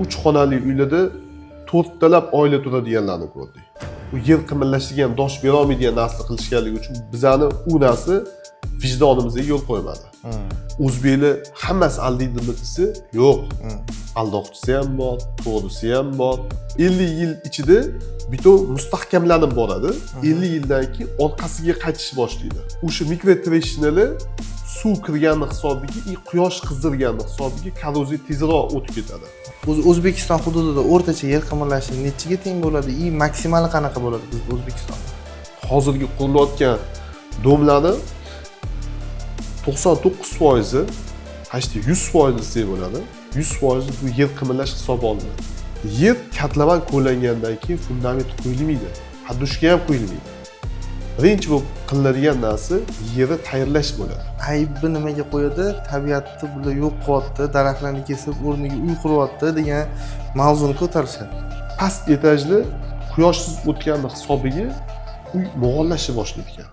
Uch xonali uylarda to'rttalab oila turadiganlarni ko'rdik. U yer qimirlashiga ham dosh berolmaydigan narsa qilishganligi uchun bizani u narsa vijdonimizga yo'l qo'ymadi. O'zbeklar hammasi aldaydimi desa, yo'q. Aldoqchisi ham bor, to'g'risi ham bor. 50 yil ichida beton mustahkamlanib boradi. 50 yildan keyin orqasiga qaytishni boshlaydi. O'sha микротрещина lar suv kirgani hisobiga и quyosh qizdirgani hisobiga korroziya tezroq o'tib ketadi. O'zi O'zbekiston hududida o'rtacha yer qimirlashi nechiga teng bo'ladi и maksimali qanaqa bo'ladi bizda, O'zbekistonda? Hozirgi qurilayotgan дом larni 99%, почти 100% desak bo'ladi, 100% bu yer qimirlash hisobga olinadi. Yer kotlovan ko'langandan keyin fundament quyilmaydi, подушка ham quyilmaydi. Birinchi bo'lib qilinadigan narsa yerni tayyorlash bo'ladi. Aybni nimaga qo'yadi? Tabiatni bular yo'q qilyapti, daraxtlarni kesib, o'rniga uy quryapti degan mavzuni ko'tarishadi. Past etajli quyoshsiz o'tganni hisobiga uy mo'g'ollashni boshlaydi ekan.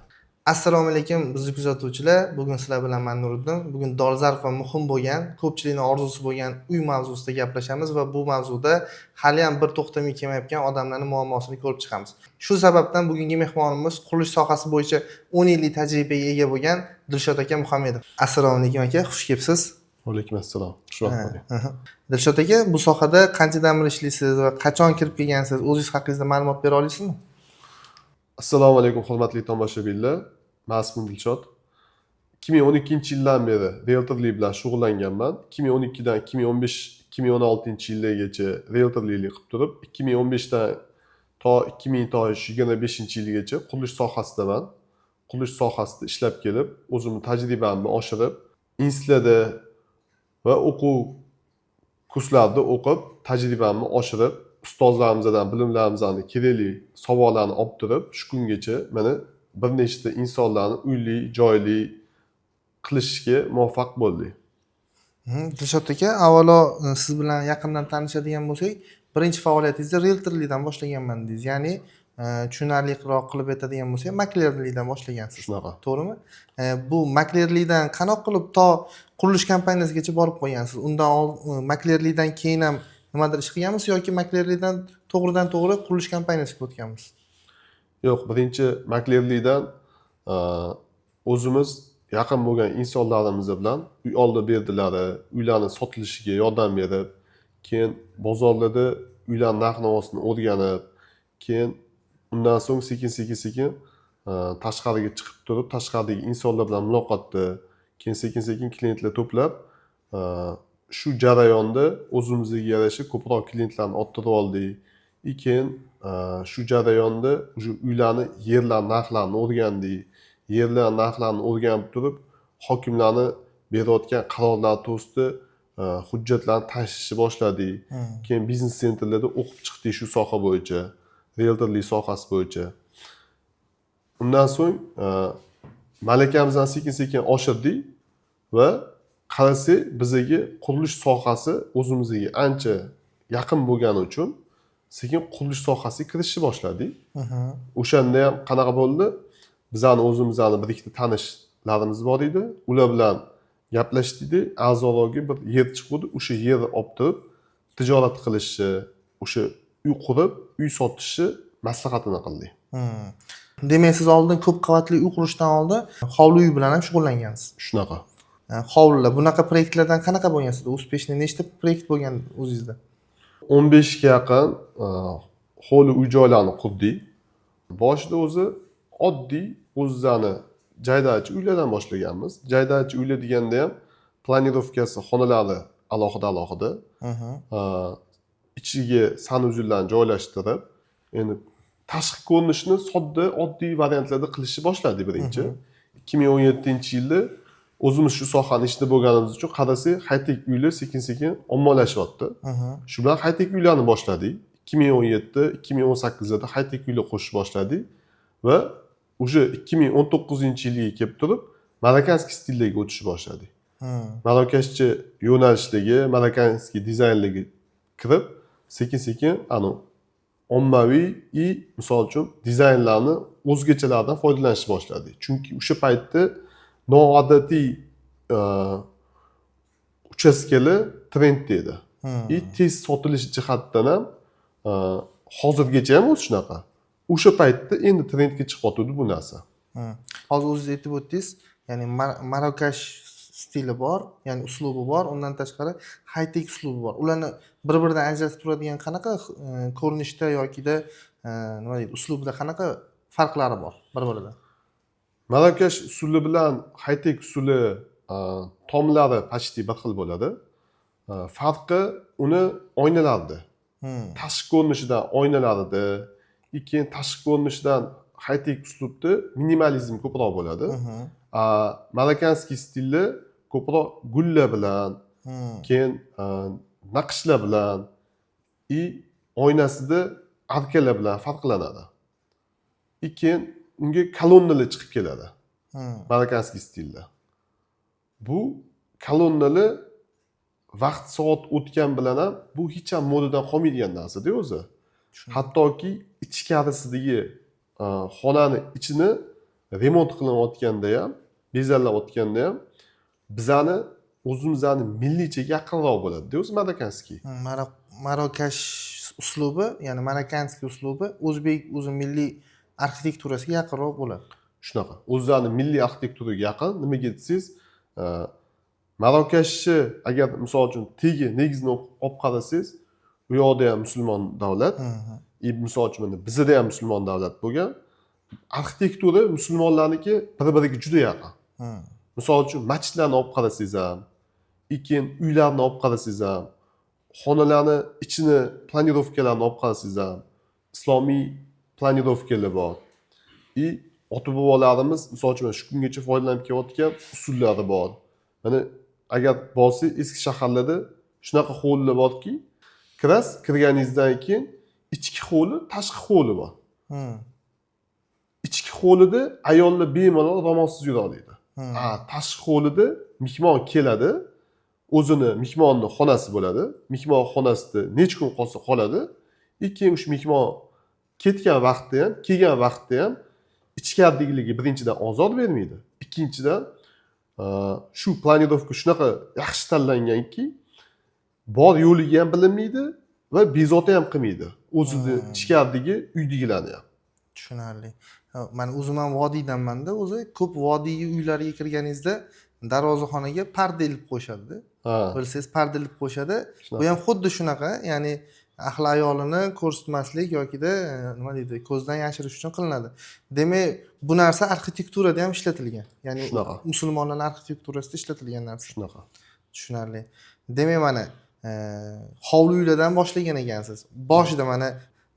Assalomu alaykum, bizni kuzatuvchilar. Bugun sizlar bilan man, Nuriddin. Bugun dolzarb va muhim bo'lgan, ko'pchilikning orzusi bo'lgan uy mavzusida gaplashamiz va bu mavzuda haliyam bir to'xtamay kelmayotgan odamlarning muammosini ko'rib chiqamiz. Shu sababdan bugungi mehmonimiz qurilish sohasi bo'yicha 10 yillik tajribaga ega bo'lgan Dilshod aka Muhammedov. Assalomu alaykum, aka, xush kelibsiz. Alaykum assalom, xushvaqt bo'ling. Dilshod aka, bu sohada qanchadan beri ishlaysiz va qachon kirib kelgansiz? O'zingiz haqingizda ma'lumot bera olasizmi? Assalomu alaykum, hurmatli tomoshabinlar. Man ismim Dilshod. 2012 yildan beri rieltorlik bilan shug'ullanganman. 2012dan 2015, 2016 yillargacha rieltorlik qilib turib, 2015dan to 2025 yilgacha qurilish sohasidaman. Qurilish sohasida ishlab kelib, o'zimni tajribamni oshirib, institutlarda va o'quv kurslarda o'qib, tajribamni oshirib, ustozlarimizdan bilimlarimizni, kerakli savollarni olib turib, shu kungacha mana bir nechta insonlarni uyli joyli qilishga muvaffaq bo'ldik. Dilshod aka, avvalo siz bilan yaqindan tanishadigan bo'lsak, birinchi faoliyatingizni rieltorlikdan boshlaganman dedingiz. Ya'ni tushunarliroq qilib aytadigan bo'lsak, maklerlikdan boshlagansiz. Shunaqa. To'g'rimi? Bu maklerlikdan qanaqa qilib to qurilish kompaniyasigacha borib qolgansiz? Undan maklerlikdan keyin ham nimadir ish qilganmisiz yoki maklerlikdan to'g'ridan to'g'ri qurilish kompaniyasiga o'tganmisiz? Yo'q, birinchi maklerlikdan o'zimiz yaqin bo'lgan insonlarimiz bilan uy oldi berdilari, uylarni sotilishiga yordam berib, keyin bozorlarda uylar narx navosini o'rganib, keyin undan so'ng sekin sekin sekin tashqariga chiqib turib, tashqaridagi insonlar bilan muloqotda, keyin sekin sekin klientlar to'plab, shu jarayonda o'zimizga yarasha ko'proq klientlarni orttirib oldik и keyin shu jarayonda уже uylarni, yerlar narxlarini o'rgandik. Yerlar narxlarini o'rganib turib, hokimlarni berayotgan qarorlar to'g'risida hujjatlarni tashishni boshladik. Keyin biznes sentrlarda o'qib chiqdik shu soha bo'yicha, rieltorlik sohasi bo'yicha. Undan so'ng malakamizni sekin sekin oshirdik va qarasak, bizaga qurilish sohasi o'zimizga ancha yaqin bo'lgani uchun sekin qurilish sohasiga kirishni boshladik. O'shanda ham qanaqa bo'ldi? Bizani o'zimizni bir ikkita tanishlarimiz bor edi, ular bilan gaplashdik. Arzonroqga bir yer chiquvdi, o'sha yerni olib turib tijorat qilishni, o'sha uy qurib, uy sotishni maslahatini qildik. Demak, siz oldin ko'p qavatli uy qurishdan oldin hovli uy bilan ham shug'ullangansiz. Shunaqa. Hovlilar, bunaqa proyektlardan qanaqa bo'lgan sizda? Успешный nechta proyekt bo'lgan o'zingizda? 15ga yaqin hovli uy joylarni qurdik. Boshida o'zi oddiy o'zizani jaydachi uylardan boshlaganmiz. Jaydachi uylar deganda ham планировка si, xonalari alohida alohida, ichiga санузел larni joylashtirib, endi tashqi ko'rinishini sodda, oddiy variantlarda qilishni boshladik birinchi. 2017 yilda o'zimiz shu sohani ichida bo'lganimiz uchun qarasak, high-tech uylar sekin sekin ommalashyapti. Shu bilan high-tech uylarni boshladik. 2017, 2018da high-tech uylar qo'shishni boshladik va уже 2019 yilga kelib turib марокканский stildaga o'tishni boshladik. Marokashcha yo'nalishdagi, марокканский dizaynlarga kirib, sekin sekin anavi ommaviy и misol uchun dizaynlarni o'zgachalardan foydalanishni boshladik. Chunki o'sha paytda noodatiy uchastkalar trendda edi. И tez sotilish jihatdan ham hozirgacha ham o'zi shunaqa. O'sha paytda endi trendga chiqyotgandi bu narsa. Hozir o'zingiz aytib o'tdingiz, ya'ni Marokash stili bor, ya'ni uslubi bor, undan tashqari high-tech uslubi bor. Ularni bir biridan ajratib turadigan qanaqa ko'rinishda yokida nima deydi, uslubida qanaqa farqlari bor bir biridan? Marokash usuli bilan high-tech usuli tomlari почти bir xil bo'ladi. Farqi uni oynalarida. Tashqi ko'rinishidan oynalarida, и keyin tashqi ko'rinishidan high-tech uslubda minimalizm ko'proq bo'ladi. A марокканский stilda ko'proq gullar bilan, keyin naqshlar bilan и oynasida arkalar bilan farqlanadi. И keyin unga kolonnalar chiqib keladi марокканский stilda. Bu kolonnalar vaqt soat o'tgan bilan ham bu hech ham modadan qolmaydigan narsada o'zi. Tushundim. Hattoki ichkarisidagi xonani ichini remont qilinayotganda ham, bezaklayotganda ham bizani o'zimizni milliychaga yaqinroq bo'ladi o'zi марокканский. Marokash uslubi, ya'ni марокканский uslubi o'zbek o'zi milliy arxitekturasiga yaqinroq bo'ladi. Shunaqa, o'zlarini milliy arxitekturaga yaqin. Nimaga desangiz, Marokashni agar misol uchun tegi negizini olib qarasangiz, u yoqda ham musulmon davlat и misol uchun mana bizada ham musulmon davlat bo'lgan, arxitektura musulmonlarniki bir biriga juda yaqin. Misol uchun masjidlarni olib qarasangiz ham и keyin uylarni olib qarasangiz ham, xonalarni ichini планировка larni olib qarasangiz ham, islomiy планировка lar bor и ota bobolarimiz misol uchun mana shu kungacha foydalanib kelayotgan usullari bor. Mana agar borsangiz, eski shaharlarda shunaqa hovlilar borki, kirasiz, kirganingizdan keyin ichki hovli, tashqi hovli bor. Ichki hovlida ayollar bemalol ro'molsiz yura oladi. A tashqi hovlida mehmon keladi, o'zini mehmonni xonasi bo'ladi, mehmon xonasida necha kun qolsa qoladi и keyin o'sha mehmon ketgan vaqtda ham, kelgan vaqtda ham ichkaridagiligi birinchidan ozor bermaydi, ikkinchidan shu планировка shunaqa yaxshi tanlanganki, bor yo'ligi ham bilinmaydi va bezovta ham qilmaydi o'zini ichkaridagi uydagilarni ham. Tushunarli. Ha, man o'zim ham vodiydanmanda, o'zi ko'p vodiy uylariga kirganingizda darvozaxonaga parda ilib qo'yishadida. Bilsangiz, parda ilib qo'yishadi. Shunaqa. Bu ham xuddi shunaqa, ya'ni ahli ayolini ko'rsatmaslik yokida nima deydi, ko'zdan yashirish uchun qilinadi. Demak, bu narsa arxitekturada ham ishlatilgan, ya'ni Shunaqa. musulmonlarni arxitekturasida ishlatilgan narsa. Shunaqa. Tushunarli. Demak, mana hovli uylardan boshlagan ekansiz. Boshida mana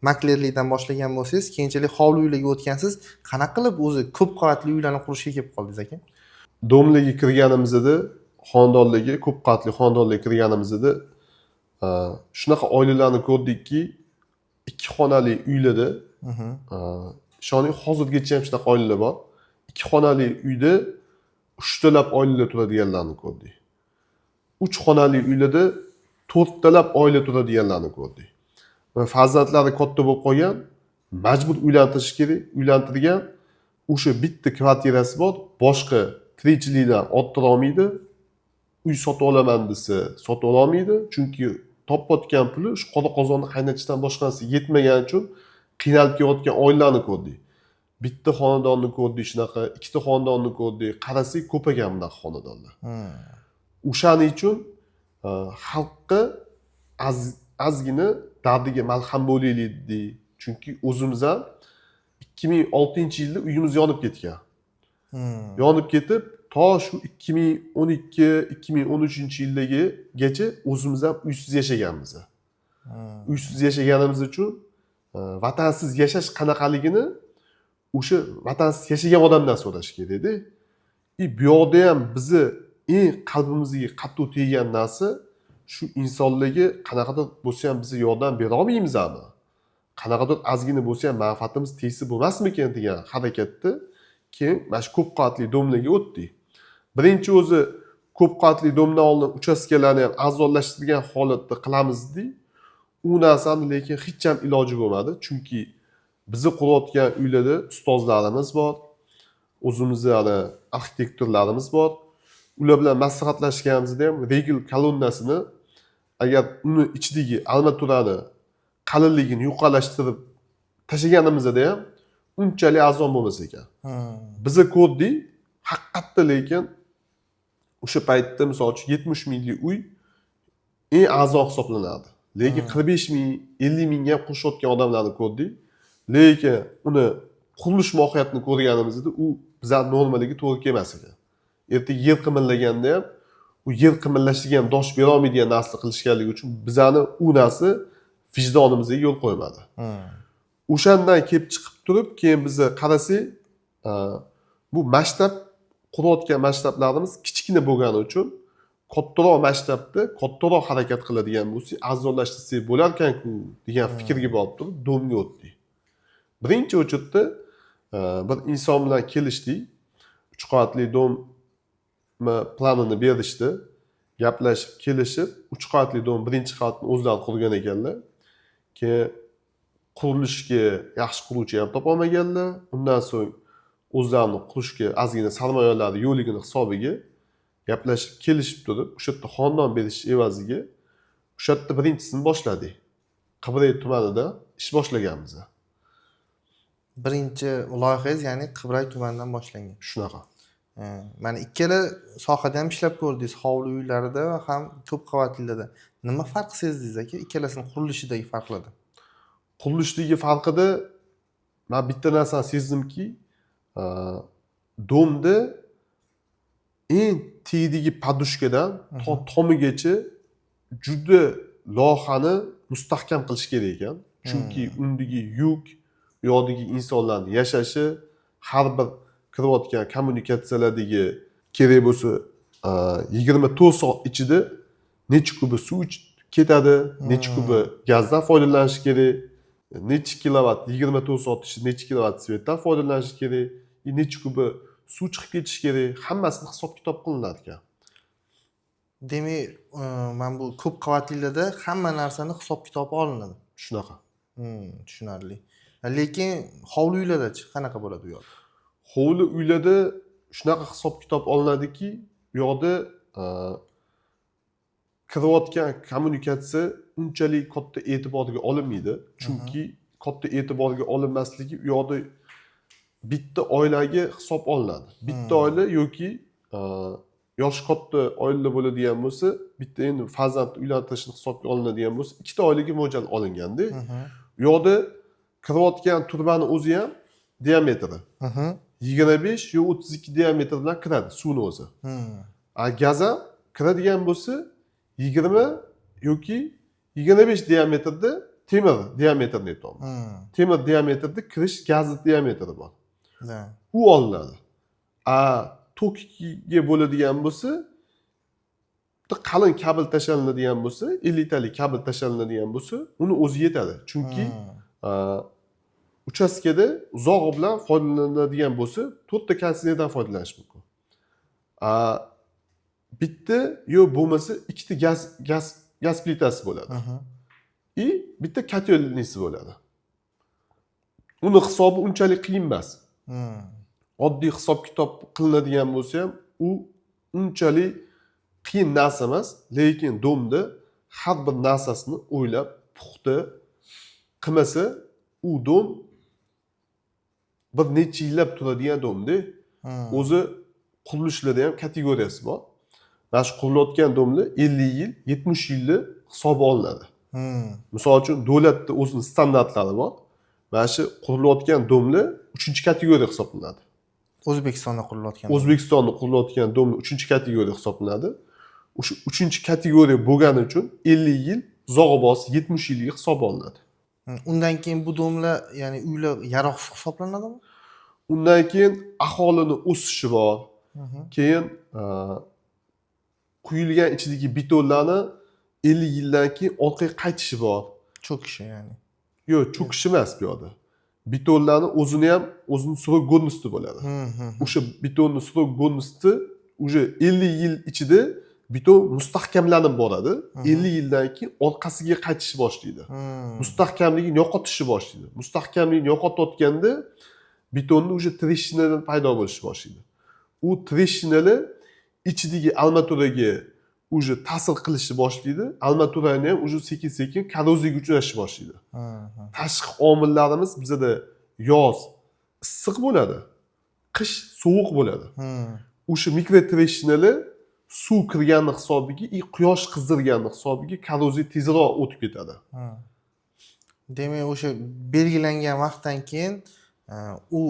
maklerlikdan boshlagan bo'lsangiz, keyinchalik hovli uylarga o'tgansiz. Qanaqa qilib o'zi ko'p qavatli uylarni qurishga kelib qoldingiz, aka? Дом larga kirganimizda, xonadonlarga, ko'p qavatli xonadonlarga kirganimizda shunaqa oilalarni ko'rdikki, ikki xonali uylarda, ishoning, hozirgacha ham shunaqa oilalar bor, ikki xonali uyda uchtalab oilalar turadiganlarni ko'rdik, uch xonali uylarda to'rttalab oila turadiganlarni ko'rdik va farzandlari katta bo'lib qolgan, majbur uylantirish kerak, uylantirgan, o'sha bitta kvartirasi bor, boshqa tirikchilikdan orttira olmaydi, uy sotib olaman desa sotib ololmaydi, chunki topayotgan puli shu qora qozonni qaynatishdan boshqa narsaga yetmagani uchun qiynalib kelayotgan oilalarni ko'rdik. Bitta xonadonni ko'rdik shunaqa, ikkita xonadonni ko'rdik, qarasak, ko'p ekan bunaqa xonadonlar. O'shaning uchun xalqqa ozgina dardiga malham bo'laylik dedik, chunki o'zimiz ham 2006-yilda uyimiz yonib ketgan. Yonib ketib, to shu 2012, 2013-yillargacha o'zimiz ham uysiz yashaganmiz. Uysiz yashaganimiz uchun vatansiz yashash qanaqaligini o'sha vatansiz yashagan odamdan so'rash kerakda. И bu yoqda ham bizni eng qalbimizga qattiq teggan narsa shu insonlarga qanaqadir bo'lsa ham biza yordam bera olmaymizmi, qanaqadir ozgina bo'lsa ham manfaatimiz tegsa bo'lmasmikan degan harakatda keyin mana shu ko'p qavatli дом larga o'tdik. Birinchi o'zi ko'p qavatli дом dan oldin uchastkalarni ham arzonlashtirgan holatda qilamiz dedik. U narsani lekin hech ham iloji bo'lmadi, chunki bizni qurayotgan uylarda ustozlarimiz bor, o'zimizni hali arxitektorlarimiz bor. Ular bilan maslahatlashganimizda ham Regal kolonnasini Agar uni ichidagi armaturani qalinligini yo'qolashtirib tashlaganimizda ham unchalik arzon bo'lmas ekan. Biza ko'rdik haqiqatda, lekin o'sha paytda, misol uchun, 70 minglik uy eng arzon hisoblanardi, lekin 45 ming, 50 mingga ham qurishayotgan odamlarni ko'rdik. Lekin uni qurilish mohiyatini ko'rganimizda u bizani normalarga to'g'ri kelmas ekan. Ertaga yer qimillaganda ham u yer qimillashiga ham dosh berolmaydigan narsa qilishganligi uchun bizani u narsa vijdonimizga yo'l qo'ymadi. O'shandan kelib chiqib turib, keyin biza qarasak, bu masshtab, qurayotgan masshtablarimiz kichkina bo'lgani uchun kattaroq masshtabda kattaroq harakat qiladigan bo'lsak, arzonlashtirsak bo'larkanku degan fikrga borib turib, дом ga o'tdik. Birinchi очередь da bir inson bilan kelishdik, uch qavatli дом ni planini berishdi. Gaplashib, kelishib, uch qavatli дом, birinchi qavatni o'zlari qurgan ekanlar. Keyin qurilishga yaxshi quruvchi ham topolmaganlar. Undan so'ng o'zlarini qurishga ozgina sarmoyalari yo'qligini hisobiga gaplashib, kelishib turib, o'sha yerda xonadon berish evaziga o'sha yerda birinchisini boshladik. Qibray tumanida ish boshlaganmiz. Birinchi loyihangiz, ya'ni, Qibray tumanidan boshlangan. Shunaqa. Mana ikkala sohada ham ishlab ko'rdingiz, hovli uylarida va ham ko'p qavatlilarda. Nima farq sezdingiz, aka, ikkalasini qurilishidagi farqlarda? Qurilishdagi farqida man bitta narsani sezdimki, дом da eng tagidagi подушка dan to tomigacha juda loyihani mustahkam qilish kerak ekan, chunki undagi yuk, u yoqdagi insonlarni yashashi, har bir kirayotgan kommunikatsiyalardagi kerak bo'lsa 24 soat ichida necha kubi suv ketadi, necha kubi gazdan foydalanish kerak, necha kilovat, 24 soat ichida necha kilovat свет dan foydalanish kerak и necha kubi suv chiqib ketishi kerak, hammasini hisob kitob qilinadi ekan. Demak, mana bu ko'p qavatlilarda hamma narsani hisob kitobi olinadi. Shunaqa. Tushunarli. Lekin hovli uylardachi, qanaqa bo'ladi u yoqda? Hovli uylarda shunaqa hisob kitob olinadiki, u yoqda kirayotgan kommunikatsiya unchalik katta e'tiborga olinmaydi, chunki katta e'tiborga olinmasligi, u yoqda bitta oilaga hisob olinadi, bitta oila yoki yoshi katta oila bo'ladigan bo'lsa, bitta, endi farzand uylantirishni hisobga olinadigan bo'lsa, ikkita oilaga mo'ljal olinganda. U yoqda kirayotgan turbani o'zi ham diametri 25 yo 32 diametr bilan kiradi suvni o'zi. A gaz ham kiradigan bo'lsa, 20 yoki 25 diametrda, temir diametrini aytyapman, temir diametrda kirish gazni diametri bor. U olinadi. A tokka bo'ladigan bo'lsa, bitta qalin kabel tashlanadigan bo'lsa, 50 talik kabel tashlanadigan bo'lsa, uni o'zi yetadi, chunki uchastkada uzog'i bilan foydalanadigan bo'lsa, to'rtta konditsionerdan foydalanish mumkin. A bitta yo bo'lmasa ikkita gaz plitasi bo'ladi и bitta котельный si bo'ladi. Uni hisobi unchalik qiyin emas. Oddiy hisob kitob qilinadigan bo'lsa ham, u unchalik qiyin narsa emas, lekin дом da har bir narsasini o'ylab, puxta qilmasa, u дом bir necha yillab turadigan дом da. O'zi qurilishlarda ham kategoriyasi bor. Mana shu qurilayotgan дом lar 50 yil, 70 yilni hisobi olinadi. Misol uchun, davlatni o'zini standartlari bor. Mana shu qurilayotgan дом lar uchinchi kategoriya hisoblanadi. O'zbekistonda qurilayotgan. O'zbekistonda qurilayotgan дом lar uchinchi kategoriya hisoblanadi. O'sha uchinchi kategoriya bo'lgani uchun 50 yil, uzog'i bo'lsa 70 yilga hisob olinadi. Undan keyin bu дом lar, ya'ni uylar yaroqsiz hisoblanadimi? Undan keyin aholini o'sishi bor. Keyin quyilgan ichidagi betonlarni 50 yildan keyin orqaga qaytishi bor. Cho'kishi, ya'ni. Yo'q, cho'kishi emas. Bu yoqda betonlarni o'zini ham, o'zini срок годности bo'ladi. Hı, hı, hı. O'sha betonni срок годности уже 50 yil ichida beton mustahkamlanib boradi. 50 yildan keyin orqasiga qaytishni boshlaydi, mustahkamligini yo'qotishni boshlaydi. Mustahkamligini yo'qotayotganda betonni уже трещина lar paydo bo'lishni boshlaydi. U трещина lar ichidagi armaturaga Уже ta'sir qilishni boshlaydi, armaturani ham уже sekin sekin korroziyaga uchrashni boshlaydi. Tashqi omillarimiz, bizada yoz issiq bo'ladi, qish sovuq bo'ladi. O'sha микротрещина lar suv kirgani hisobiga и quyosh qizdirgani hisobiga korroziya tezroq o'tib ketadi. Demak, o'sha belgilangan vaqtdan keyin u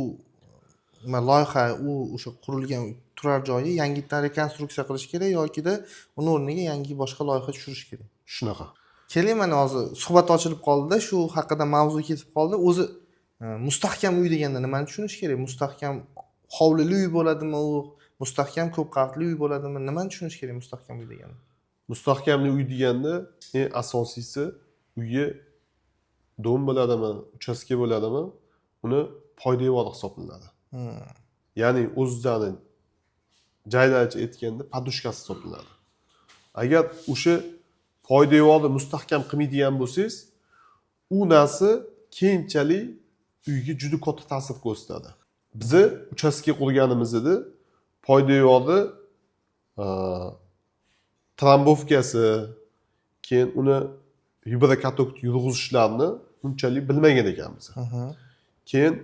nima, loyiha, u o'sha qurilgan turar joyi yangitdan rekonstruksiya qilish kerak yokida uni o'rniga yangi boshqa loyiha tushirish kerak. Shunaqa. Keling, mana hozir suhbat ochilib qoldida, shu haqida mavzu ketib qoldi. O'zi mustahkam uy deganda nimani tushunish kerak? Mustahkam hovlili uy bo'ladimi u, mustahkam ko'p qavatli uy bo'ladimi? Nimani tushunish kerak mustahkam uy deganda? Mustahkamli uy deganda eng asosiysi, uyi дом bo'ladimi, uchastka bo'ladimi, uni poydevori hisoblanadi. Ya'ni o'zizani jaylarcha aytganda, подушка si hisoblanadi. Agar o'sha poydevorni mustahkam qilmaydigan bo'lsangiz, u narsa keyinchalik uyga juda katta ta'sir ko'rsatadi. Biza uchastka qurganimizda poydevorni трамбовка si, keyin uni виброкаток yurg'izishlarni unchalik bilmagan ekanmiz. Keyin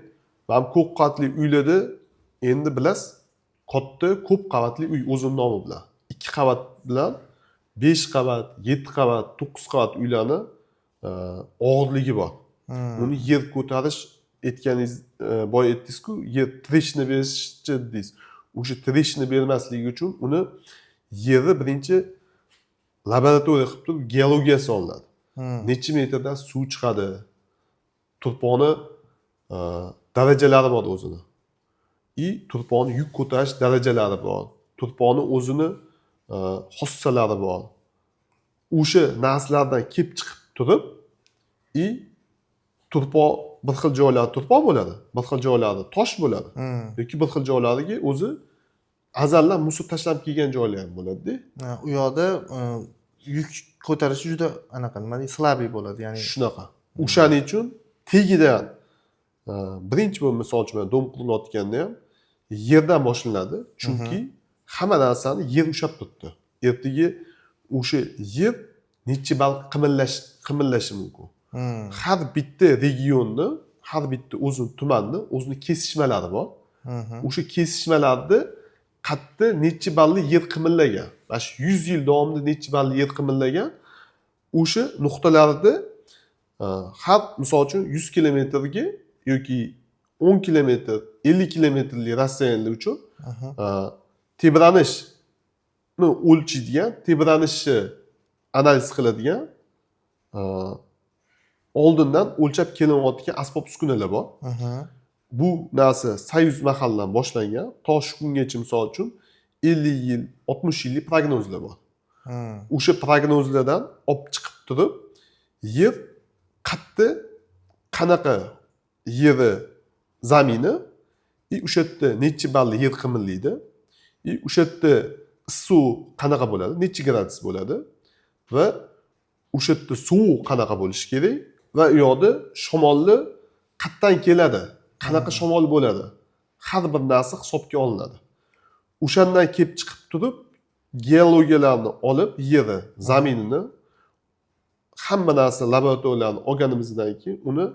mana bu ko'p qavatli uylarda, endi bilasiz, katta ko'p qavatli uy o'zini nomi bilan ikki qavat bilan besh qavat, yetti qavat, to'qqiz qavat uylarni og'irligi bor. Uni yer ko'tarish aytganingiz, boya aytdingizku, yer трещина berishchi dedingiz. O'sha трещина bermasligi uchun uni yerni birinchi laboratoriya qilib turib geologiyasi olinadi. Necha metrdan suv chiqadi, turpoqni darajalari bor o'zini и turpoqni yuk ko'tarish darajalari bor, turpoqni o'zini xossalari bor. O'sha narsalardan kelib chiqib turib и turpoq bir xil joylarda turpoq bo'ladi, bir xil joylarda tosh bo'ladi yoki bir xil joylarga o'zi azaldan мусор tashlanib kelgan joylar ham bo'ladida. Ha, u yoqda yuk ko'tarishi juda anaqa, nima deydi, слабый bo'ladi ya'ni. Shunaqa. O'shaning uchun tagidan birinchi bo'lib, misol uchun, mana дом qurilayotganda ham yerdan boshlanadi, chunki hamma narsani yer ushlab turibdi. Ertaga o'sha yer necha bal qimillashi mumkin. Har bitta regionni, har bitta o'zini tumanni o'zini kesishmalari bor. O'sha kesishmalarda qayerda necha balli yer qimillagan, mana shu 100 yil davomida necha balli yer qimillagan, o'sha nuqtalarda har, misol uchun, 100 kilometrga yoki 10 kilometr, 50 kilometrlik расстояние lar uchun tebranishni o'lchaydigan, tebranishni analiz qiladigan, oldindan o'lchab kelinayotgan asbob uskunalar bor. Bu narsa союз mahaldan boshlangan, to shu kungacha, misol uchun, 50 yil, 60 yillik prognozlar bor. O'sha prognozlardan olib chiqib turib, yer qayerda, qanaqa yeri, замин i и o'sha yerda necha balli yer qimirlaydi и o'sha yerda issiq qanaqa bo'ladi, necha gradus bo'ladi va o'sha yerda sovuq qanaqa bo'lishi kerak va u yoqda shamolni qayerdan keladi, qanaqa shamol bo'ladi, har bir narsa hisobga olinadi. O'shandan kelib chiqib turib, geologiyalarni olib, yeri, замин ini, hamma narsa laboratoriyalarni olganimizdan keyin uni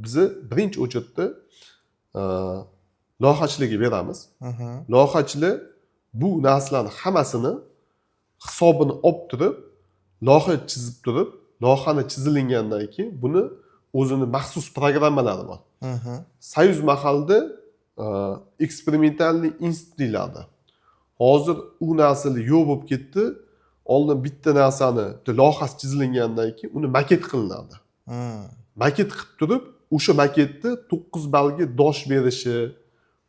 bizni birinchi очередь da loyihachilarga beramiz. Loyihachilar bu narsalarni hammasini hisobini olib turib, loyiha chizib turib, loyihani chizilingandan keyin buni o'zini maxsus programmalari bor. Союз mahalda экспериментальный institut deyiladi. Hozir u narsalar yo'q bo'lib ketdi. Oldin bitta narsani, bitta loyihasi chizilingandan keyin uni maket qilinadi. Maket qilib turib, o'sha maketni 9 ballga dosh berishi,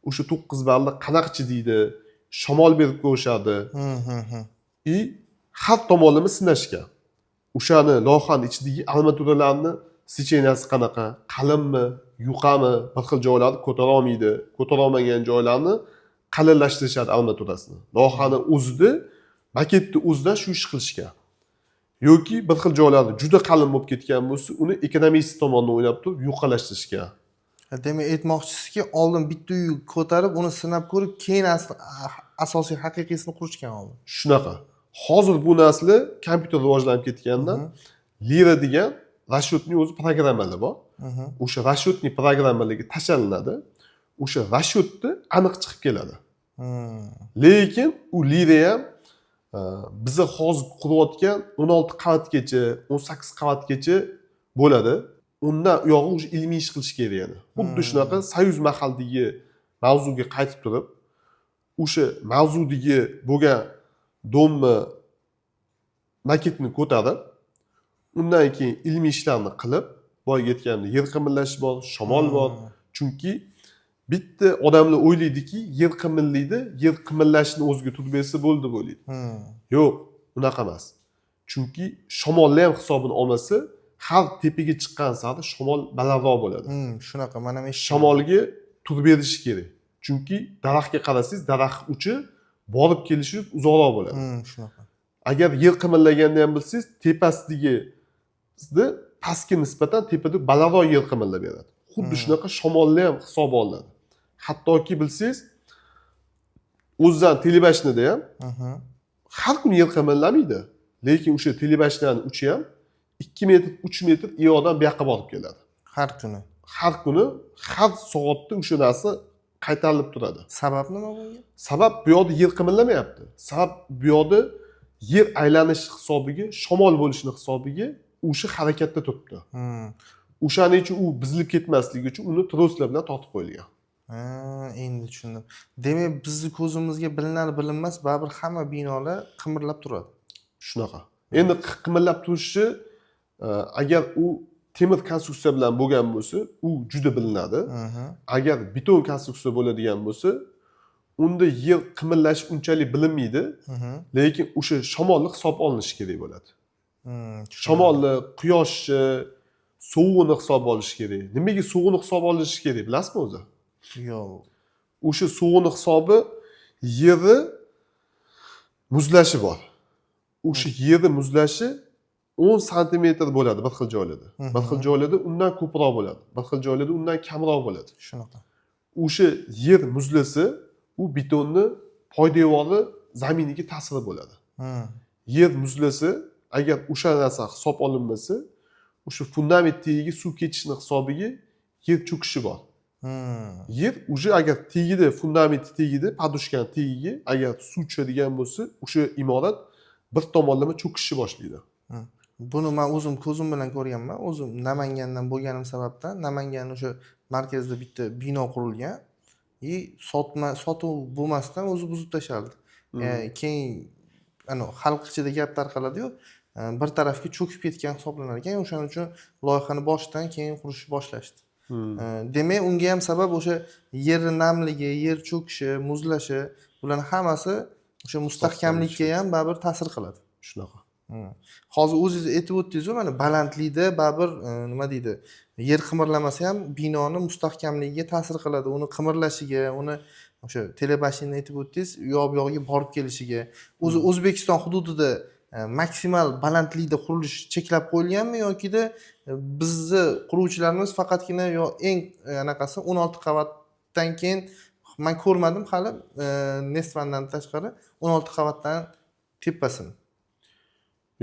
o'sha 9 ballni qanaqa chidaydi, shamol berib ko'rishadi и har tomonlama sinashgan. O'shani loyihani ichidagi armaturalarni сечения si qanaqa, qalinmi, yuqami, bir xil joylarni ko'tara olmaydi, ko'tara olmagan joylarni qalinlashtirishadi armaturasini. Loyihani o'zida, maketni o'zida shu ish qilishgan yoki bir xil joylarda juda qalin bo'lib ketgan bo'lsa, uni ekonomist tomonidan o'ylab turib yuqalashtirishgan. Demak, aytmoqchisizki, oldin bitta uy ko'tarib, uni sinab ko'rib, keyin asosiy haqiqiysini qurishgan oldin. Shunaqa. Hozir bu narsalar kompyuter rivojlanib ketgandan Lira degan расчетный o'zi programmalar bor. O'sha расчетный programmalarga tashlanadi, o'sha расчет ni aniq chiqib keladi. Lekin u Lira ham biza hozir qurayotgan 16 qavatgacha, 18 qavatgacha bo'ladi. Undan u yog'i уже ilmiy ish qilish kerak yana. Xuddi shunaqa Soyuz mahaldagi mavzuga qaytib turib, o'sha mavzudagi bo'lgan дом ni maketini ko'tarib, undan keyin ilmiy ishlarni qilib, boyagi aytganimdek, yer qimirlashi bor, shamol bor. Chunki bitta odamlar o'ylaydiki, yer qimirlaydi, yer qimirlashini o'ziga turib bersa bo'ldi deb o'ylaydi. Yo'q, unaqa emas. Chunki shamolni ham hisobini olmasa, har tepaga chiqqan sari shamol balandroq bo'ladi. Shunaqa man ham eshitdim. Shamolga turib berishi kerak, chunki daraxtga qarasangiz, daraxt uchi borib kelishi uzoqroq bo'ladi. Shunaqa. Agar yer qimirlaganda ham bilsangiz, tepasidagi pastga nisbatan tepada balandroq yer qimirlab beradi. Xuddi shunaqa shamolni ham hisobi olinadi. Hattoki bilsangiz, o'zidan телебашня da ham har kuni yer qimirlamaydi, lekin o'sha телебашня ni uchi ham 2 metr, 3 metr u yoqdan bu yoqqa borib keladi. Har kuni? Har kuni, har soatda o'sha narsa qaytarilib turadi. Sabab nima bunga? Sabab bu yoqda yer qimirlamayapti. Sabab bu yoqda yer aylanishi hisobiga, shamol bo'lishini hisobiga o'sha harakatda turibdi. O'shaning uchun u buzilib ketmasligi uchun uni troslar bilan tortib qo'yilgan. Ha, endi tushundim. Demak, bizni ko'zimizga bilinar bilinmas baribir hamma binolar qimirlab turadi. Shunaqa. Endi qimirlab turishi, agar u temir konstruksiya bilan bo'lgan bo'lsa, u juda bilinadi. Agar beton konstruksiya bo'ladigan bo'lsa, unda yer qimirlashi unchalik bilinmaydi, lekin o'sha shamolni hisobga olinishi kerak bo'ladi. Tushundim. Shamolni, quyoshni, sovug'ini hisobga olish kerak. Nimaga sovug'ini hisobga olish kerak, bilasizmi o'zi? Yo'q. O'sha sovug'ini hisobi, yerni muzlashi bor. O'sha yerni muzlashi 10 santimetr bo'ladi bir xil joylarda, bir xil joylarda undan ko'proq bo'ladi, bir xil joylarda undan kamroq bo'ladi. Shunaqa. O'sha yer muzlasa, u betonni poydevori zaminiga ta'siri bo'ladi. Yer muzlasa, agar o'sha narsa hisob olinmasa, o'sha fundament tagiga suv ketishini hisobiga yer cho'kishi bor. Yer уже agar tagida, fundament tagida, подушка ni tagiga agar suv tushadigan bo'lsa, o'sha imorat bir tomonlama cho'kishni boshlaydi. Buni man o'zim ko'zim bilan ko'rganman. O'zim Namangandan bo'lganim sababdan, Namangan o'sha markazida bitta bino qurilgan и sotma sotuv bo'lmasdan o'zi buzib tashaldi. Keyin ana xalq ichida gap tarqaladiyu, bir tarafga cho'kib ketgan hisoblanar ekan. O'shaning uchun loyihani boshidan keyin qurishni boshlashdi. Demak, unga ham sabab o'sha yerni namligi, yer cho'kishi, muzlashi, bularni hammasi o'sha mustahkamlikka ham baribir ta'sir qiladi. Shunaqa. Hozir o'zingiz aytib o'tdingizu, mana balandlikda baribir, nima deydi, yer qimirlamasa ham binoni mustahkamligiga ta'sir qiladi, uni qimirlashiga, uni o'sha телебашня ni aytib o'tdingiz, u yoq bu yog'iga borib kelishiga. O'zi O'zbekiston hududida maksimal balandlikda qurilish cheklab qo'yilganmi yokida bizni quruvchilarimiz faqatgina yo eng anaqasi 16 qavatdan keyin, man ko'rmadim hali, Nestvandan tashqari 16 qavatdan tepasini.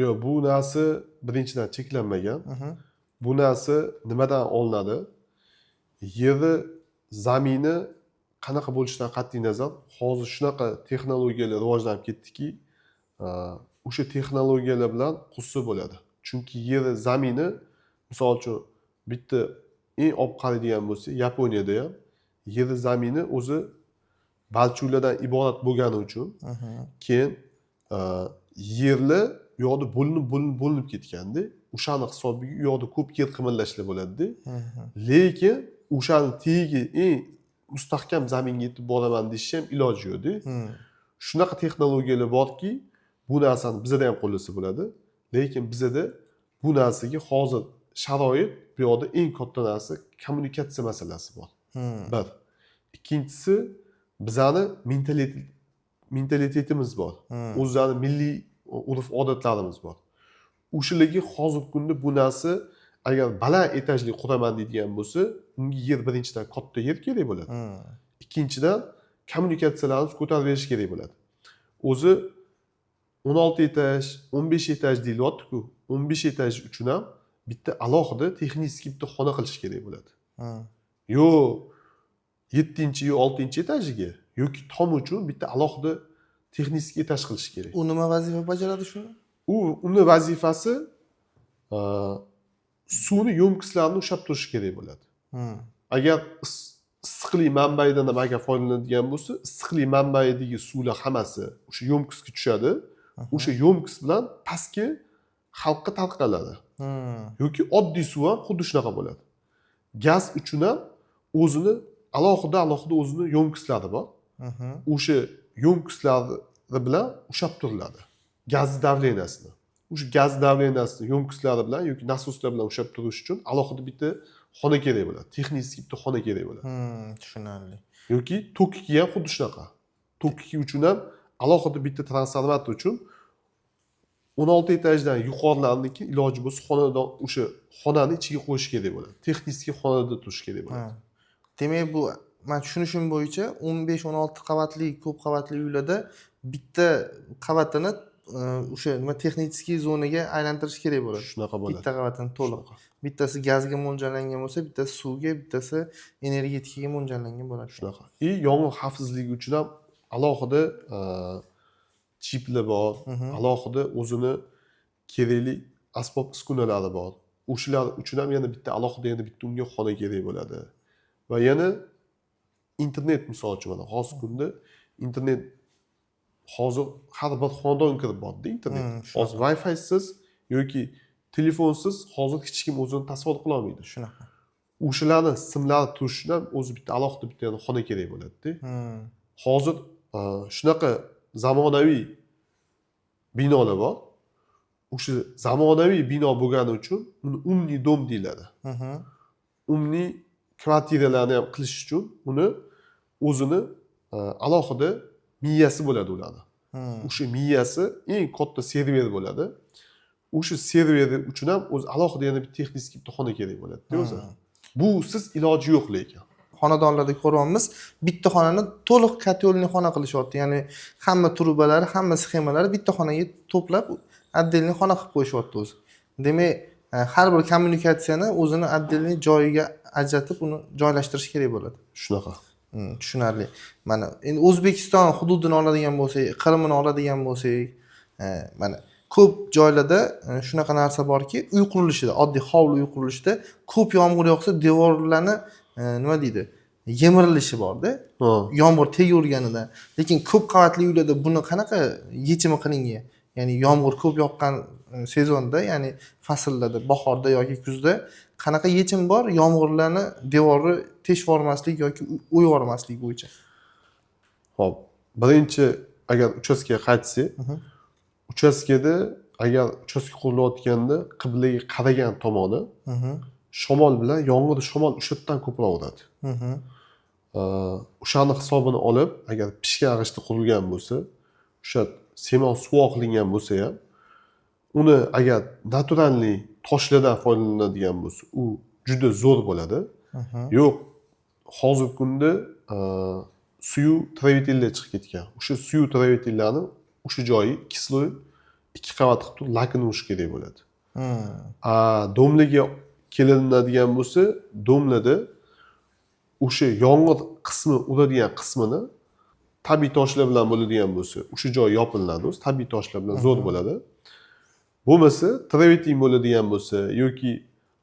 Yo'q, bu narsa birinchidan cheklanmagan. Bu narsa nimadan olinadi? Yeri, zamini qanaqa bo'lishidan qat'iy nazar, hozir shunaqa texnologiyalar rivojlanib ketdiki, o'sha texnologiyalar bilan qursa bo'ladi. Chunki yeri, zamini, misol uchun, bitta eng olib qaraydigan bo'lsak, Yaponiyada ham yeri, zamini o'zi balchuvlardan iborat bo'lgani uchun, keyin yerlar u yoqda bo'linib bo'linib bo'linib ketganda, o'shani hisobiga u yoqda ko'p yer qimirlashlar bo'ladida. Lekin o'shani tagiga, eng mustahkam zaminga yetib boraman deyishni ham iloji yo'qda. Shunaqa texnologiyalar borki, bu narsani bizada ham qo'llasa bo'ladi, lekin bizada bu narsaga hozir sharoit, bu yoqda eng katta narsa kommunikatsiya masalasi bor. Bir ikkinchisi, bizani mentalitetimiz bor, o'zlarini milliy urf odatlarimiz bor. O'shalarga hozirgi kunda bu narsa, agar baland etajli quraman deydigan bo'lsa, unga yer, birinchidan, katta yer kerak bo'ladi, ikkinchidan, kommunikatsiyalarimiz ko'tarib berish kerak bo'ladi o'zi. 16 etaj, 15 etaj deyilyapti-ku, 15 etaj uchun ham bitta alohida texnik bitta xona qilish kerak bo'ladi. Yo yettinchi, yo oltinchi etajiga yoki tom uchun bitta alohida texnik etaj qilish kerak. U nima vazifa bajaradi shuni? Uni vazifasi suvni ёмкость larini ushlab turish kerak bo'ladi. Agar issiqlik manbaidan ham agar foydalanadigan bo'lsa, issiqlik manbaidagi suvlar hammasi o'sha ёмкость ga tushadi. O'sha ёмкость bilan pastga xalqqa tarqaladi. Yoki oddiy suv ham xuddi shunaqa bo'ladi. Gaz uchun ham o'zini alohida alohida o'zini ёмкость lari bor. O'sha ёмкость lari bilan ushlab turiladi gaz давления sini. O'sha gaz давления sini ёмкость lari bilan yoki nasoslar bilan ushlab turish uchun alohida bitta xona kerak bo'ladi, texnik bitta xona kerak bo'ladi. Tushunarli. Yoki tokiki ham xuddi shunaqa. Tokiki uchun ham alohida bitta transformator uchun 16 etajdan yuqorilarniki iloji bo'lsa xonadan, o'sha xonani ichiga qo'yish kerak bo'ladi, texnik xonada turishi kerak bo'ladi. Ha. Demak, bu man tushunishim bo'yicha 15-16 qavatli ko'p qavatli uylarda bitta qavatini o'sha nima, texnический zonaga aylantirish kerak bo'ladi. Shunaqa bo'ladi. Bitta qavatini to'liq. Shunaqa. Bittasi gazga mo'ljallangan bo'lsa, bittasi suvga, bittasi energetikaga mo'ljallangan bo'ladi. Shunaqa. И yong'in xavfsizligi uchun ham alohida chiplar bor, alohida o'zini kerakli asbob uskunalari bor. O'shalar uchun ham yana bitta alohida, yana bitta unga xona kerak bo'ladi. Va yana internet, misol uchun, mana hozirgi kunda internet, hozir har bir xonadon kirib bordi internet. Hozir Wi-Fi'siz yoki telefonsiz hozir hech kim o'zini tasavvur qilolmaydi. Shunaqa. O'shalarni simlari turishidan ham o'zi bitta alohida bitta yana xona kerak bo'ladida. Hozir shunaqa zamonaviy binolar bor. O'sha zamonaviy bino bo'lgani uchun uni умный дом deyiladi. Умный kvartiralarni ham qilish uchun uni o'zini alohida miyasi bo'ladi ularni. O'sha miyasi eng katta server bo'ladi. O'sha server uchun ham o'zi alohida yana bir texnik bitta xona kerak bo'ladida o'zi. Busiz iloji yo'q lekin. Xonadonlarda ko'ryapmiz, bitta xonani to'liq котельный xona qilishyapti, ya'ni hamma trubalari, hamma sxemalari bitta xonaga to'plab, отдельный xona qilib qo'yishyapti o'zi. Demak, har bir kommunikatsiyani o'zini отдельный joyiga ajratib, uni joylashtirish kerak bo'ladi. Shunaqa. Tushunarli. Mana endi O'zbekiston hududini oladigan bo'lsak, iqlimini oladigan bo'lsak, mana ko'p joylarda shunaqa narsa borki, uy qurilishida, oddiy hovli uy qurilishida ko'p yomg'ir yog'sa, devorlarni nima deydi, yemirilishi borda, yomg'ir tegaverganidan. Lekin ko'p qavatli uylarda buni qanaqa yechimi qilingan? Ya'ni yomg'ir ko'p yoqqan sezonda, ya'ni fasllarda, bahorda yoki kuzda qanaqa yechim bor yomg'irlarni devorni teshib yubormaslik yoki o'yib yubormaslik bo'yicha? Ho'p, birinchi agar uchastkaga qaytsak, uchastkada, agar uchastka qurilayotganda qiblaga qaragan tomoni shamol bilan yomg'ir, shamol o'sha yerdan ko'proq uradi. O'shani hisobini olib, agar pishgan g'ishtda qurilgan bo'lsa, o'sha semon suvoq qilingan bo'lsa ham, uni agar натуральный toshlardan foydalanadigan bo'lsa, u juda zo'r bo'ladi. Yo'q, hozirgi kunda suyuq travertinlar chiqib ketgan. O'sha suyuq travertinlarni o'sha joyi ikki слой, ikki qavat qilib turib lakini urish kerak bo'ladi. A дом larga kelinadigan bo'lsa, дом larda o'sha yomg'ir qismi uradigan qismini tabiiy toshlar bilan bo'ladigan bo'lsa, o'sha joy yopiladi, o'zi tabiiy toshlar bilan zo'r bo'ladi. Bo'lmasa travertin bo'ladigan bo'lsa yoki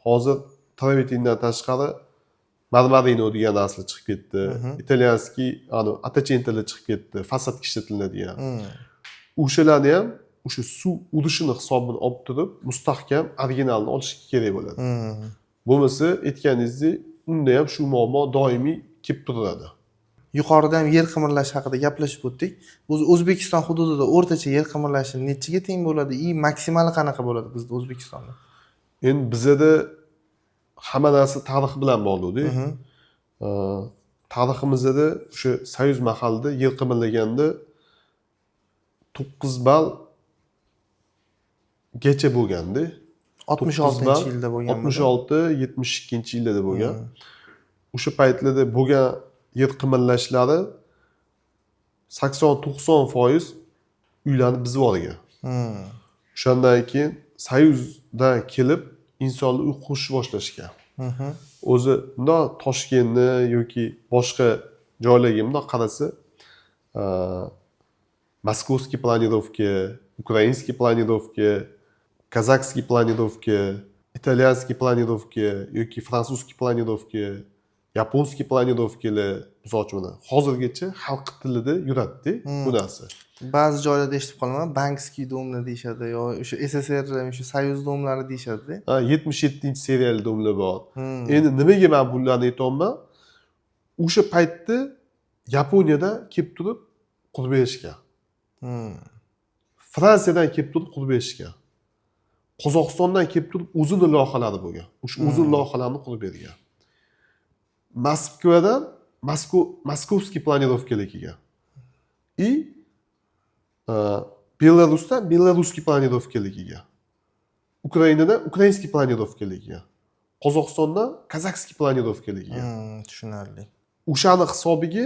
hozir travertindan tashqari marmarino degan narsa chiqib ketdi, итальянский ottocento lar chiqib ketdi, fasadga ishlatiladigan. O'shalarni ham o'sha suv urishini hisobini olib turib, mustahkam originalni olish kerak bo'ladi. Bo'lmasa, aytganingizdek, unda ham shu muammo doimiy kelib turadi. Yuqorida ham yer qimirlashi haqida gaplashib o'tdik. O'zi O'zbekiston hududida o'rtacha yer qimirlashi nechiga teng bo'ladi и maksimali qanaqa bo'ladi bizda, O'zbekistonda? Endi bizada hamma narsa tarix bilan bog'liqda. Tariximizda o'sha союз mahalida yer qimirlaganda 9 ball gacha bo'lganda. 66 yilda bo'lgan. 66, 72-yillarda bo'lgan. O'sha paytlarda bo'lgan yer qimirlashlari 80-90% uylarni buzib yuborgan. O'shandan keyin союз dan kelib insonlar uy qurishni boshlashgan. O'zi bundoq Toshkentni yoki boshqa joylarga bundoq qarasa, московский планировка, украинский планировка, казахский планировка, итальянский планировка yoki французский планировка, японский планировка lar, misol uchun, mana hozirgacha xalq tilida yuradida bu narsa. Ba'zi joylarda eshitib qolaman, банковский дом lar deyishadi yo o'sha СССР, o'sha союз дом lari deyishadida. Ha, 77 seriyali дом lar bor. Endi nimaga man bularni aytyapman? O'sha paytda Yaponiyada kelib turib qurib berishgan. Fransiyadan kelib turib qurib berishgan. Qozog'istondan kelib turib o'zini loyihalari bo'lgan. O'sha o'zini loyihalarini qurib bergan. Moskvadan московский планировка lar kelgan. И Belarusdan белорусский планировка lar kelgan. Ukrainadan украинский планировка lar kelgan. Qozog'istondan казахский планировка lar kelgan. Tushunarli. O'shani hisobiga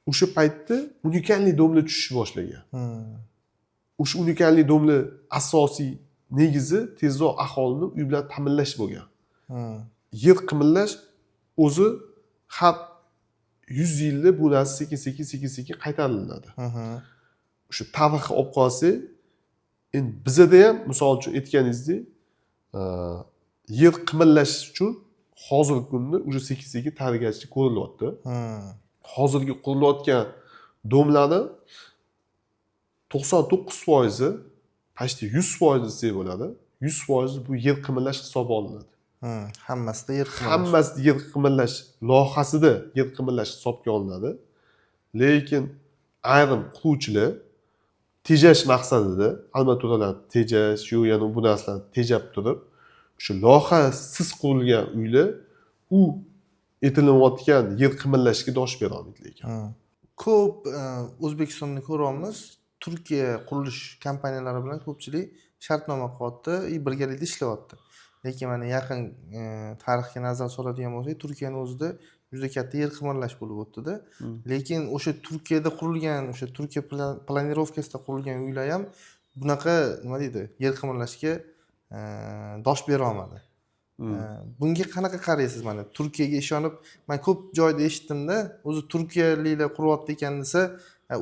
o'sha paytda уникальный дом lar tushishni boshlagan. O'sha уникальный дом lar asosiy negizi tezroq aholini uy bilan ta'minlash bo'lgan. Yer qimillash o'zi har 100 yilda bu narsa sekin sekin sekin sekin qaytariladi. O'sha tarixni olib qolsak, endi bizada ham, misol uchun, aytganingizdek, yer qimillash uchun hozirgi kunda уже sekin sekin tayyorgarchilik ko'rilyapti. Hozirgi qurilayotgan дом larni 99%, почти 100% desak bo'ladi, 100% bu yer qimillash hisobga olinadi. Hammasida yer qimillash. Hammasi yer qimillash loyihasida yer qimillash hisobga olinadi, lekin ayrim quruvchilar tejash maqsadida armaturalarni tejash, shu yana bu narsalarni tejab turib, shu loyihasiz qurilgan uylar u aytilayotgan yer qimillashga dosh berolmaydi lekin. Ko'p O'zbekistonda ko'ryapmiz, Turkiya qurilish kompaniyalari bilan ko'pchilik shartnoma qilyapti и birgalikda ishlayapti. Lekin mana yaqin tarixga nazar soladigan bo'lsak, Turkiyani o'zida juda katta yer qimirlash bo'lib o'tdida. Lekin o'sha Turkiyada qurilgan, o'sha Turkiya планировка sida qurilgan uylar ham bunaqa, nima deydi, yer qimirlashga dosh bera olmadi. Bunga qanaqa qaraysiz? Mana Turkiyaga ishonib, man ko'p joyda eshitdimda, o'zi turkiyaliklar quryapti ekan desa,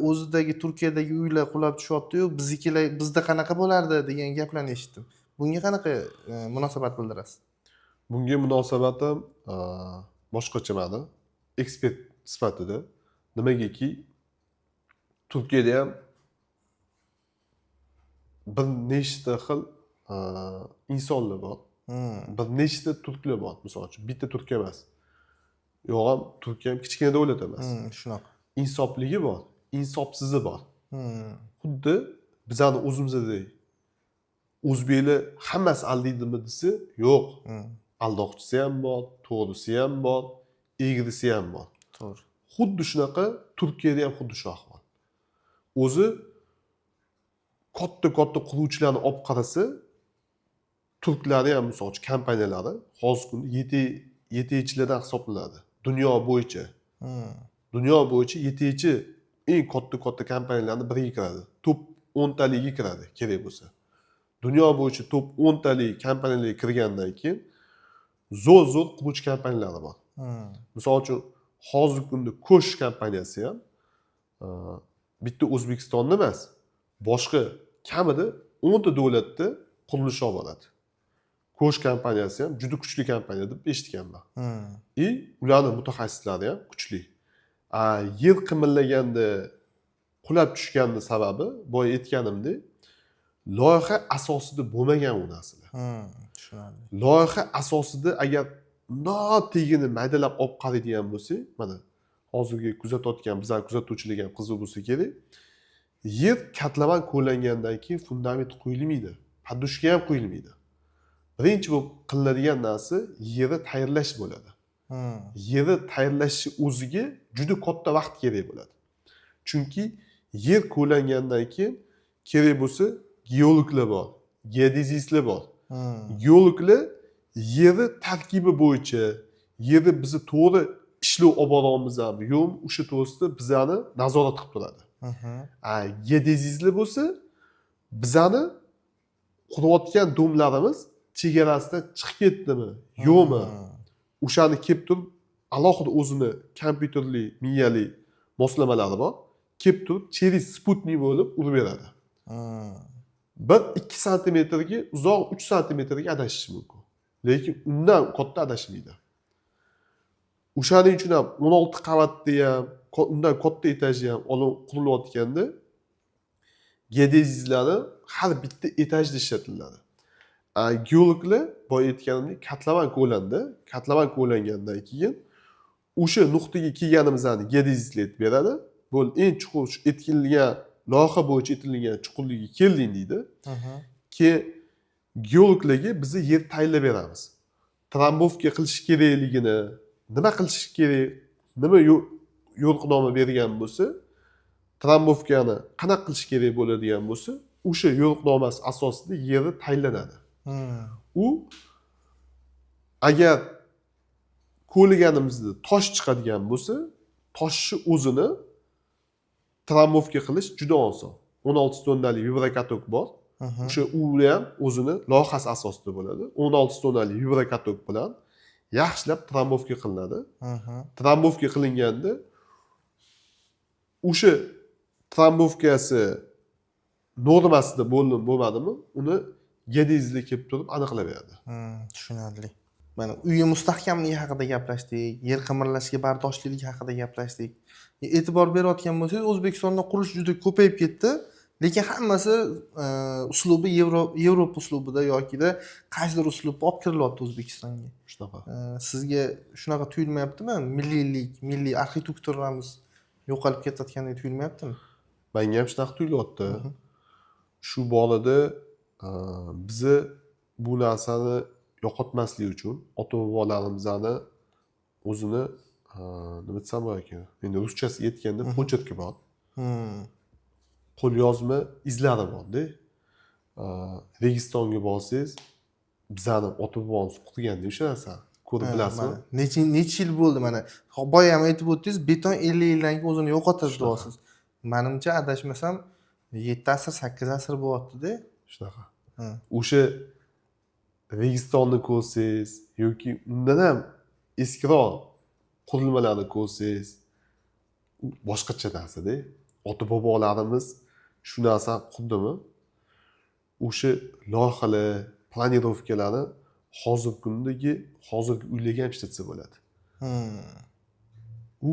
o'zidagi Turkiyadagi uylar qulab tushyaptiyu, biznikilar bizda qanaqa bo'lardi degan gaplarni eshitdim. Bunga qanaqa munosabat bildirasiz? Bunga munosabatim boshqacha mani ekspert sifatida. Nimagaki, Turkiyada ham bir nechta xil insonlar bor. Bir nechta turklar bor, misol uchun, bitta turk emas. Yo'q ham, Turkiya ham kichkina davlat emas. Shunaqa. Insofligi bor, insofsizi bor. Xuddi bizani o'zimizdek o'zbeklar hammasi aldaydimi desa, yo'q. Aldoqchisi ham bor, to'g'risi ham bor, egrisi ham bor. Xuddi shunaqa Turkiyada ham xuddi shu ahvol. O'zi katta katta quruvchilarni olib qarasa, turklarni ham, misol uchun, kompaniyalari hozirgi kunda yetakchilardan hisoblanadi dunyo bo'yicha. Dunyo bo'yicha yetakchi eng katta katta kompaniyalarni biriga kiradi, top 10taligiga kiradi kerak bo'lsa. Dunyo bo'yicha top 10talik kompaniyalarga kirgandan keyin zo'r zo'r quruvchi kompaniyalari bor. Misol uchun, hozirgi kunda Ko'sh kompaniyasi ham bitta O'zbekistonda emas, boshqa kamida 10ta davlatda qurilish olib boradi. Ko'sh kompaniyasi ham juda kuchli kompaniya deb eshitganman. И ularni mutaxassislari ham kuchli. Yer qimillaganda qulab tushganini sababi, boya aytganimdek, loyiha asosida bo'lmagan u narsalar. Tushunarli. Loyiha asosida agar mundoq tagini maydalab olib qaraydigan bo'lsak, mana hozirgi kuzatayotgan bizlarni kuzatuvchilarga ham qiziq bo'lsa kerak, yer kotlovan ko'langandan keyin fundament quyilmaydi, подушка ham quyilmaydi. Birinchi bo'lib qilinadigan narsa yerni tayyorlash bo'ladi. Yerni tayyorlashni o'ziga juda katta vaqt kerak bo'ladi, chunki yer ko'langandan keyin kerak bo'lsa geologlar bor, geodezistlar bor. Geologlar yerni tarkibi bo'yicha yerni bizni to'g'ri ishlov olib boryapmizmi, yo'qmi, o'sha to'g'risida bizani nazorat qilib turadi. A geodezistlar bo'lsa Bizani qurayotgan дом larimiz chegarasidan chiqib ketdimi, yo'qmi, o'shani kelib turib alohida o'zini kompyuterli, miyali moslamalari bor, kelib turib через sputnik bo'lib urib beradi. 1-2 santimetrga, uzoq 3 santimetrga adashishi mumkin, lekin undan katta adashmaydi. O'shaning uchun ham 16 qavatda ham, undan katta etajli ham olib qurilayotganda geodezistlarni har bitta etajda ishlatiladi. Geologlar, boya aytganimdek, kotlovan kovlandi. Kotlovan kovlangandan keyin o'sha nuqtaga kelganimizni geodezistlar aytib beradi: "Bo'ldi, eng chuqur shu aytilgan loyiha bo'yicha aytilgan chuqurlikka kelding", deydi. Keyin geologlarga biza yer tayinlab beramiz, трамбовка qilish kerakligini, nima qilish kerak, nima yo'riqnoma bergan bo'lsa, трамбовка ni qanaqa qilish kerak bo'ladigan bo'lsa, o'sha yo'riqnomasi asosida yeri tayinlanadi. U agar kovlaganimizda tosh chiqadigan bo'lsa, toshni o'zini трамбовка qilish juda oson. 16 tonnali виброкаток bor. O'sha u ham o'zini loyihasi asosida bo'ladi. 16 tonnali виброкаток bilan yaxshilab трамбовка qilinadi. Трамбовка qilinganda o'sha трамбовка si normasida bo'ldimi, bo'lmadimi, uni geodezistlar kelib turib aniqlab beradi. Tushunarli. Mana, uyi mustahkamligi haqida gaplashdik, yer qimirlashiga bardoshliligi haqida gaplashdik. E'tibor berayotgan bo'lsangiz, O'zbekistonda qurilish juda ko'payib ketdi, lekin hammasi uslubi Yevropa uslubida yokida qaysidir uslubda olib kirilyapti O'zbekistonga. Shunaqa. Sizga shunaqa tuyulmayaptimi? Milliylik, milliy arxitekturamiz yo'qolib ketayotgandek tuyulmayaptimi? Manga ham shunaqa tuyulyapti. Shu borada bizni bu narsani yo'qotmaslik uchun ota bobolarimizni o'zini, nima desam bo'lar ekan endi ruschasiga aytganda, почерк i bor, qo'lyozma izlari borda. Registonga borsangiz, bizani ota bobomiz qurganda o'sha narsani ko'rib bilasizmi? Mana, necha necha yil bo'ldi, mana, boya ham aytib o'tdingiz, beton 50 yildan keyin o'zini yo'qotadi deyapsiz. Manimcha, adashmasam, 7 asr, 8 asr bo'lyaptida. Shunaqa. O'sha Registonni ko'rsangiz yoki undan ham eskiroq qurilmalarni ko'rsangiz, u boshqacha narsada. Ota bobolarimiz shu narsani qurdimi, o'sha loyihalar, планировка larni hozirgi kundagi hozirgi uylarga ham ishlatsa bo'ladi. U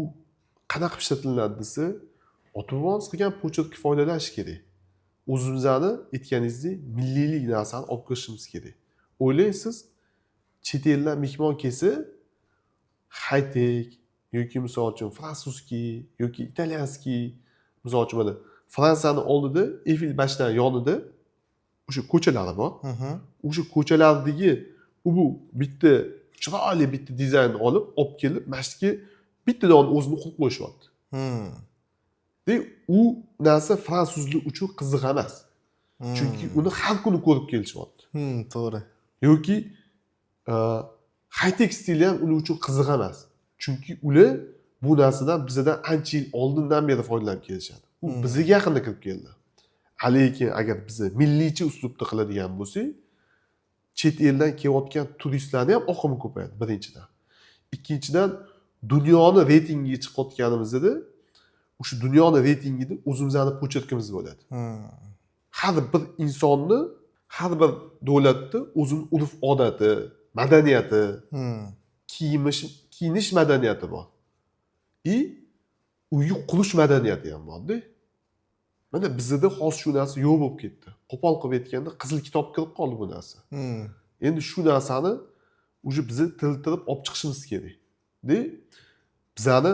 qanaqa qilib ishlatiladi desa, ota bobomiz qilgan почерк ka foydalanish kerak. O'zimizni, aytganingizdek, milliylik narsani olib kirishimiz kerak. O'ylang, siz chet eldan mehmon kelsa, хай-тек yoki, misol uchun, французский yoki итальянский, misol uchun, mana, Fransiyani oldida, Eyfel башня ni yonida o'sha ko'chalari bor. O'sha ko'chalardagi u bu bitta chiroyli bitta dizaynni olib kelib, mana shu yerga bitta dona o'zini qurib qo'yishyapti. De u narsa fransuzlar uchun qiziq emas, chunki uni har kuni ko'rib kelishyapti. To'g'ri. Yoki хай-тек stili ham ular uchun qiziq emas, chunki ular bu narsadan bizadan ancha yil oldindan beri foydalanib kelishadi. U bizga yaqinda kirib keldi. Lekin agar biza milliycha uslubda qiladigan bo'lsak, chet eldan kelayotgan turistlarni ham oqimi ko'payadi, birinchidan. Ikkinchidan, dunyoni reytingiga chiqayotganimizda, o'sha dunyoni reytingida o'zimizni почерк imiz bo'ladi. Har bir insonni, har bir davlatni o'zini urf odati, madaniyati, kiyinish madaniyati bor и uyi qurish madaniyati ham borda. Mana, bizada hozir shu narsa yo'q bo'lib ketdi. Qo'pol qilib aytganda, qizil kitob kirib qoldi bu narsa. Endi shu narsani уже biza tiriltirib olib chiqishimiz kerak de. Bizani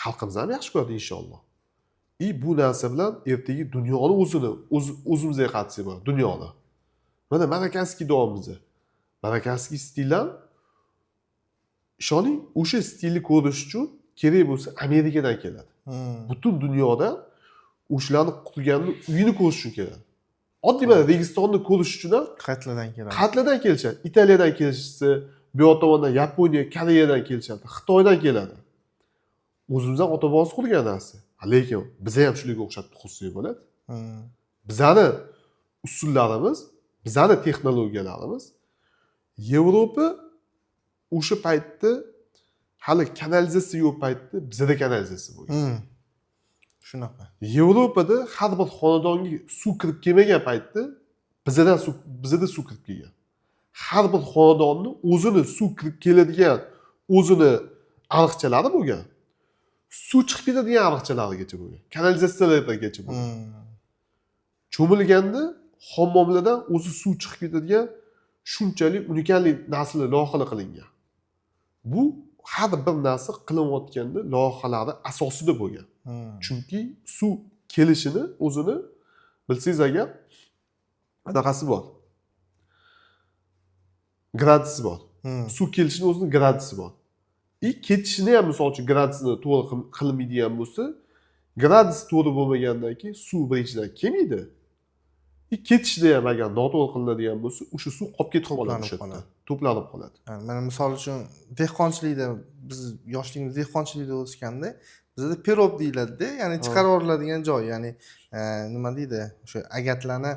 xalqimiz ham yaxshi ko'radi, inshaalloh. И bu narsa bilan ertaga dunyoni o'zini o'zimizga qaratsak bo'ladi dunyoni. Mana, марокканский deyapmiz, марокканский stil ham, ishoning, o'sha stilni ko'rish uchun kerak bo'lsa Amerikadan keladi. Butun dunyodan o'shalarni qurganini uyini ko'rish uchun keladi. Oddiy, mana, Registonni ko'rish uchun ham Qayerlardan keladi? Qayerlardan kelishadi? Italiyadan kelishsa, bu yoq tomondan Yaponiya, Koreyadan kelishadi, Xitoydan keladi. O'zimizdan ota bobomiz qurgan narsa, lekin biza ham shularga o'xshab qursak bo'ladi. Bizani usullarimiz, bizani texnologiyalarimiz Yevropa o'sha paytda hali kanalizatsiya yo'q paytda bizada kanalizatsiya bo'lgan. Shunaqa. Yevropada har bir xonadonga suv kirib kelmagan paytda bizada suv kirib kelgan. Har bir xonadonni o'zini suv kirib keladigan o'zini ariqchalari bo'lgan. Suv chiqib ketadigan ariqchalarigacha bo'lgan. Kanalizatsiyalargacha bo'lgan. Cho'milganda hammomlardan o'zi suv chiqib ketadigan shunchalik уникальный narsalar loyihalar qilingan. Bu har bir narsa qilinayotganda loyihalari asosida bo'lgan. Chunki suv kelishini o'zini bilsangiz agar anaqasi bor. Gradusi bor. Suv kelishini o'zini gradusi bor. И ketishini ham, misol uchun, gradusini to'g'ri qilinmaydigan bo'lsa, gradus to'g'ri bo'lmagandan keyin suv birinchidan kelmaydi. И ketishida ham agar noto'g'ri qilinadigan bo'lsa, o'sha suv qolib ketib qoladi To'planib o'sha yerda. qoladi. To'planib qoladi. Ha, mana misol uchun dehqonchilikda, biz yoshligimiz dehqonchilikda o'sganda bizada пероб deyiladida, ya'ni chiqarib yuboriladigan joy, ya'ni nima deydi, o'sha agatlarni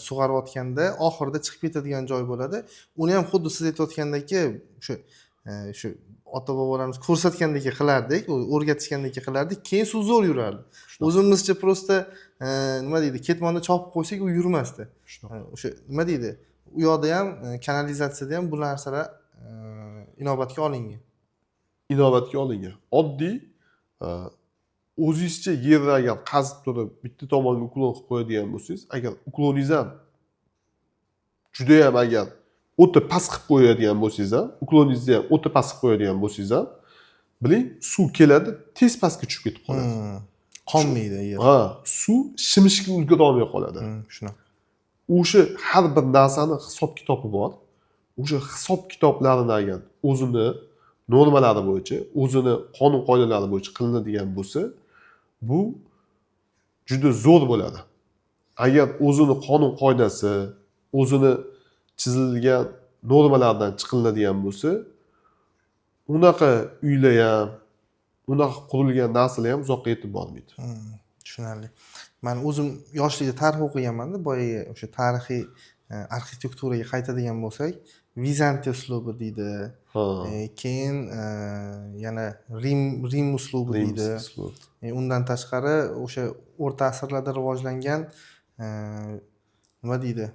sug'arayotganda oxirida chiqib ketadigan joy bo'ladi. Uni ham xuddi siz aytayotgandek o'sha shu ota bobolarimiz ko'rsatgandek qilardik, o'rgatishgandek qilardik, keyin suv zo'r yurardi. O'zimizcha просто nima deydi, ketmonda chopib qo'ysak, u yurmasdi. Shunaqa. O'sha nima deydi, u yoqda ham kanalizatsiyada ham bu narsalar inobatga olingan. Inobatga olingan. Oddiy o'zingizcha yerni agar qazib turib bitta tomonga уклон qilib qo'yadigan bo'lsangiz, agar уклон ingiz ham judayam agar o'ta past qilib qo'yadigan bo'lsangiz ham, уклон ingizni ham o'ta past qilib qo'yadigan bo'lsangiz ham, biling, suv keladi, tez pastga tushib ketib qoladi. Qolmaydi yer. Ha, suv shimishga ulgura olmay qoladi. Shunaqa. O'sha har bir narsani hisob kitobi bor. O'sha hisob kitoblarini agar o'zini normalari bo'yicha, o'zini qonun qoidalari bo'yicha qilinadigan bo'lsa, bu juda zo'r bo'ladi. Agar o'zini qonun qoidasi, o'zini chizilgan normalardan chiqilinadigan bo'lsa, unaqa uylar ham, unaqa qurilgan narsalar ham uzoqqa yetib bormaydi. Tushunarli. Man o'zim yoshlikda tarix o'qiganmanda, boyagi o'sha tarixiy arxitekturaga qaytadigan bo'lsak, Vizantiya uslubi deydi. Keyin yana Rim uslubi Rim deydi. uslubi. Undan tashqari o'sha o'rta asrlarda rivojlangan nima deydi,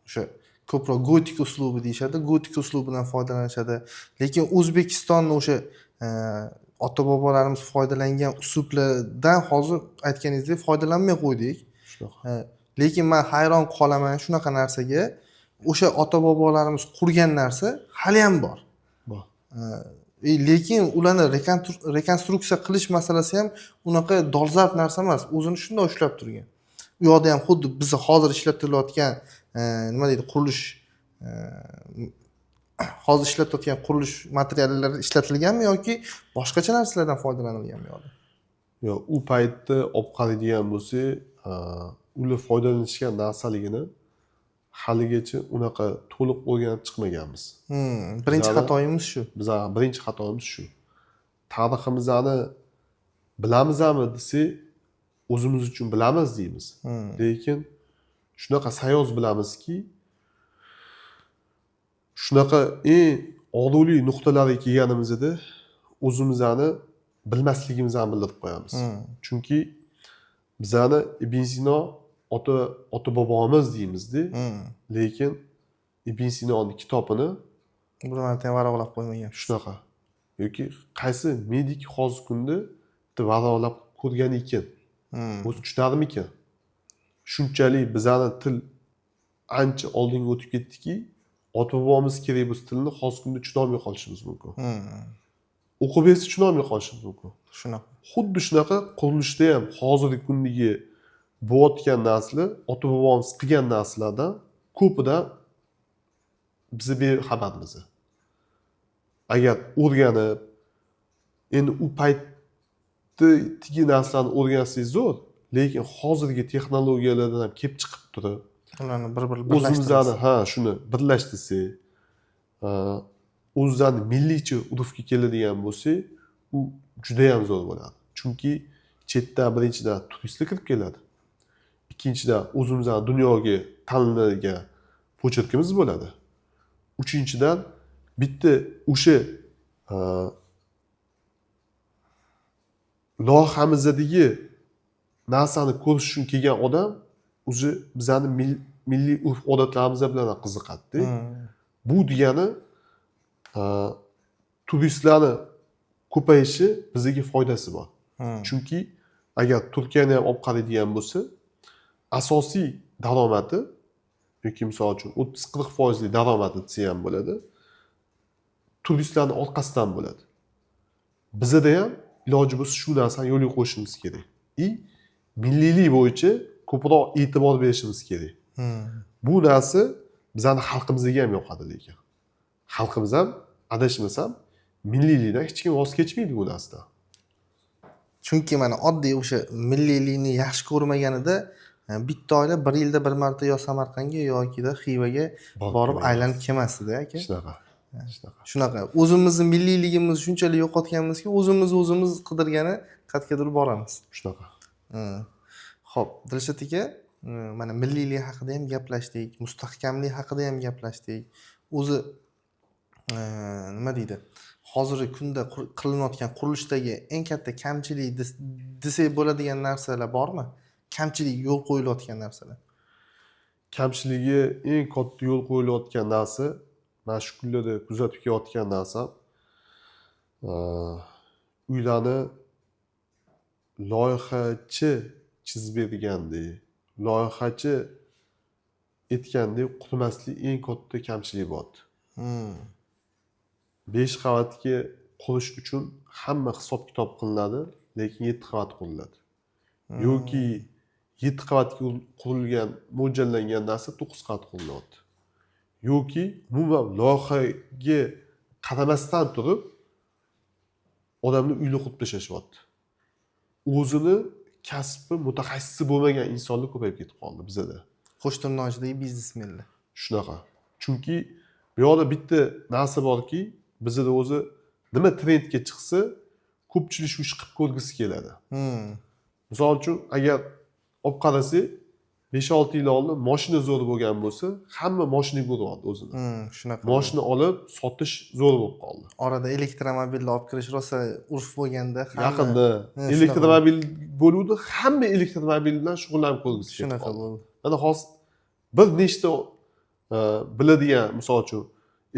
o'sha ko'proq gotik uslubi deyishadi, gotik uslubidan foydalanishadi. Lekin O'zbekistonni o'sha ota bobolarimiz foydalangan uslublardan hozir aytganingizdek foydalanmay qo'ydik. Shunaqa. Lekin man hayron qolaman shunaqa narsaga, o'sha ota bobolarimiz qurgan narsa haliyam bor. Bor. Lekin ularni rekonstruksiya qilish masalasi ham unaqa dolzarb narsa emas, o'zini shundoq ushlab turgan. U yoqda ham xuddi biz hozir ishlatilayotgan nima deydi, qurilish hozir ishlatayotgan qurilish materiallari ishlatilganmi yoki boshqacha narsalardan foydalanilganmi u yoqda? Yo'q, u paytda olib qaraydigan bo'lsak, ular foydalanishgan narsaligini haligacha unaqa to'liq o'rganib chiqmaganmiz. Birinchi xatoyimiz shu. Bizani birinchi xatoyimiz shu. Tariximizni bilamizmi desak, o'zimiz uchun bilamiz deymiz. Lekin shunaqa sayoz bilamizki, shunaqa eng og'riqli nuqtalarga kelganimizda o'zimizni bilmasligimizni bildirib qo'yamiz. Chunki bizani Ibn Sino ota bobomiz deymizda, lekin Ibn Sinoni kitobini Bir marta ham varaqlab qo'ymagan. Shunaqa. Yoki qaysi medik hozirgi kunda bitta varaqlab ko'rgan ekan? O'zi tushunadimikan? Shunchalik bizani til ancha oldinga o'tib ketdiki, ota bobomiz kerak bo'lsa tilni hozirgi kunda tushunolmay qolishimiz mumkin. O'qib bersa tushunolmay qolishimiz mumkin. Shunaqa. Xuddi shunaqa qurilishda ham hozirgi kundagi bo'layotgan narsalar ota bobomiz qilgan narsalardan ko'pidan biz bexabarmiz. Agar o'rganib, endi u paytdagi narsalarni o'rgansangiz zo'r, lekin hozirgi texnologiyalardan ham kelib chiqib turib, ularni bir bir o'zimizni birlashtirish. Ha, shuni birlashtirsak, o'zimizni milliycha urfga keladigan bo'lsak, u judayam zo'r bo'ladi. Chunki chetdan birinchidan turistlar kirib keladi. Ikkinchidan, o'zimizni dunyoga taniladigan почерк imiz bo'ladi. Uchinchidan, bitta o'sha loyihamizdagi narsani ko'rish uchun kelgan odam o'zi bizani milliy urf odatlarimiz bilan ham qiziqadida. Bu degani turistlarni ko'payishi bizga foydasi bor. Chunki agar Turkiyani ham olib qaraydigan bo'lsa, asosiy daromadi yoki, misol uchun, 30-40 foizli daromadi desa ham bo'ladi, turistlarni orqasidan bo'ladi. Bizada ham iloji bo'lsa shu narsani yo'lga qo'yishimiz kerak и milliylik bo'yicha ko'proq e'tibor berishimiz kerak. Bu narsa bizani xalqimizga ham yoqadi, lekin xalqimiz ham, adashmasam, milliylikdan hech kim voz kechmaydi bu narsadan. Chunki mana oddiy o'sha milliylikni yaxshi ko'rmaganida bitta oila bir yilda bir marta yo Samarqandga yokida Xivaga borib aylanib kelmasdida, aka. Shunaqa, shunaqa. Shunaqa, o'zimizni milliyligimizni shunchalik yo'qotganmizki, o'zimiz o'zimiz qidirgani qayergadir boramiz. Shunaqa. Ho'p, Dilshod aka, mana milliylik haqida ham gaplashdik, mustahkamlik haqida ham gaplashdik. O'zi nima deydi, hozirgi kunda qilinayotgan qurilishdagi eng katta kamchilik desak bo'ladigan narsalar bormi, kamchilik yo'l qo'yilayotgan narsalar? Kamchiligi, eng katta yo'l qo'yilayotgan narsa, mana shu kunlarda kuzatib kelayotgan narsam, uylarni loyihachi chizib bergandek, loyihachi aytgandek qurmaslik eng katta kamchilik bo'lyapti. 5 qavatga qurish uchun hamma hisob kitob qilinadi, lekin yetti qavat quriladi yoki yetti qavatga qurilgan, mo'ljallangan narsa to'qqiz qavat qurilyapti yoki umuman loyihaga qaramasdan turib odamlar uyni qurib tashlashyapti. O'zini kasbi mutaxassisi bo'lmagan insonlar ko'payib ketib qoldi bizada. Qo'shtirnoqdagi biznesmenlar. Shunaqa, chunki bu yoqda bitta narsa borki, bizada o'zi nima trendga chiqsa, ko'pchilik shu ishni qilib ko'rgisi keladi. Misol uchun, agar olib qarasak, 5-6 yil oldin moshina zo'r bo'lgan bo'lsa, hamma moshinaga uryapti o'zini. Shunaqa. Moshina olib sotish zo'r bo'lib qoldi. Orada elektromobilni olib kirish rosa urf bo'lganda Yaqinda shunaqa. elektromobil bo'luvdi, hamma elektromobil bilan shug'ullanib ko'rgisi kelib Shunaqa qoldi. bo'ldi. Mana hozir bir nechta biladigan, misol uchun,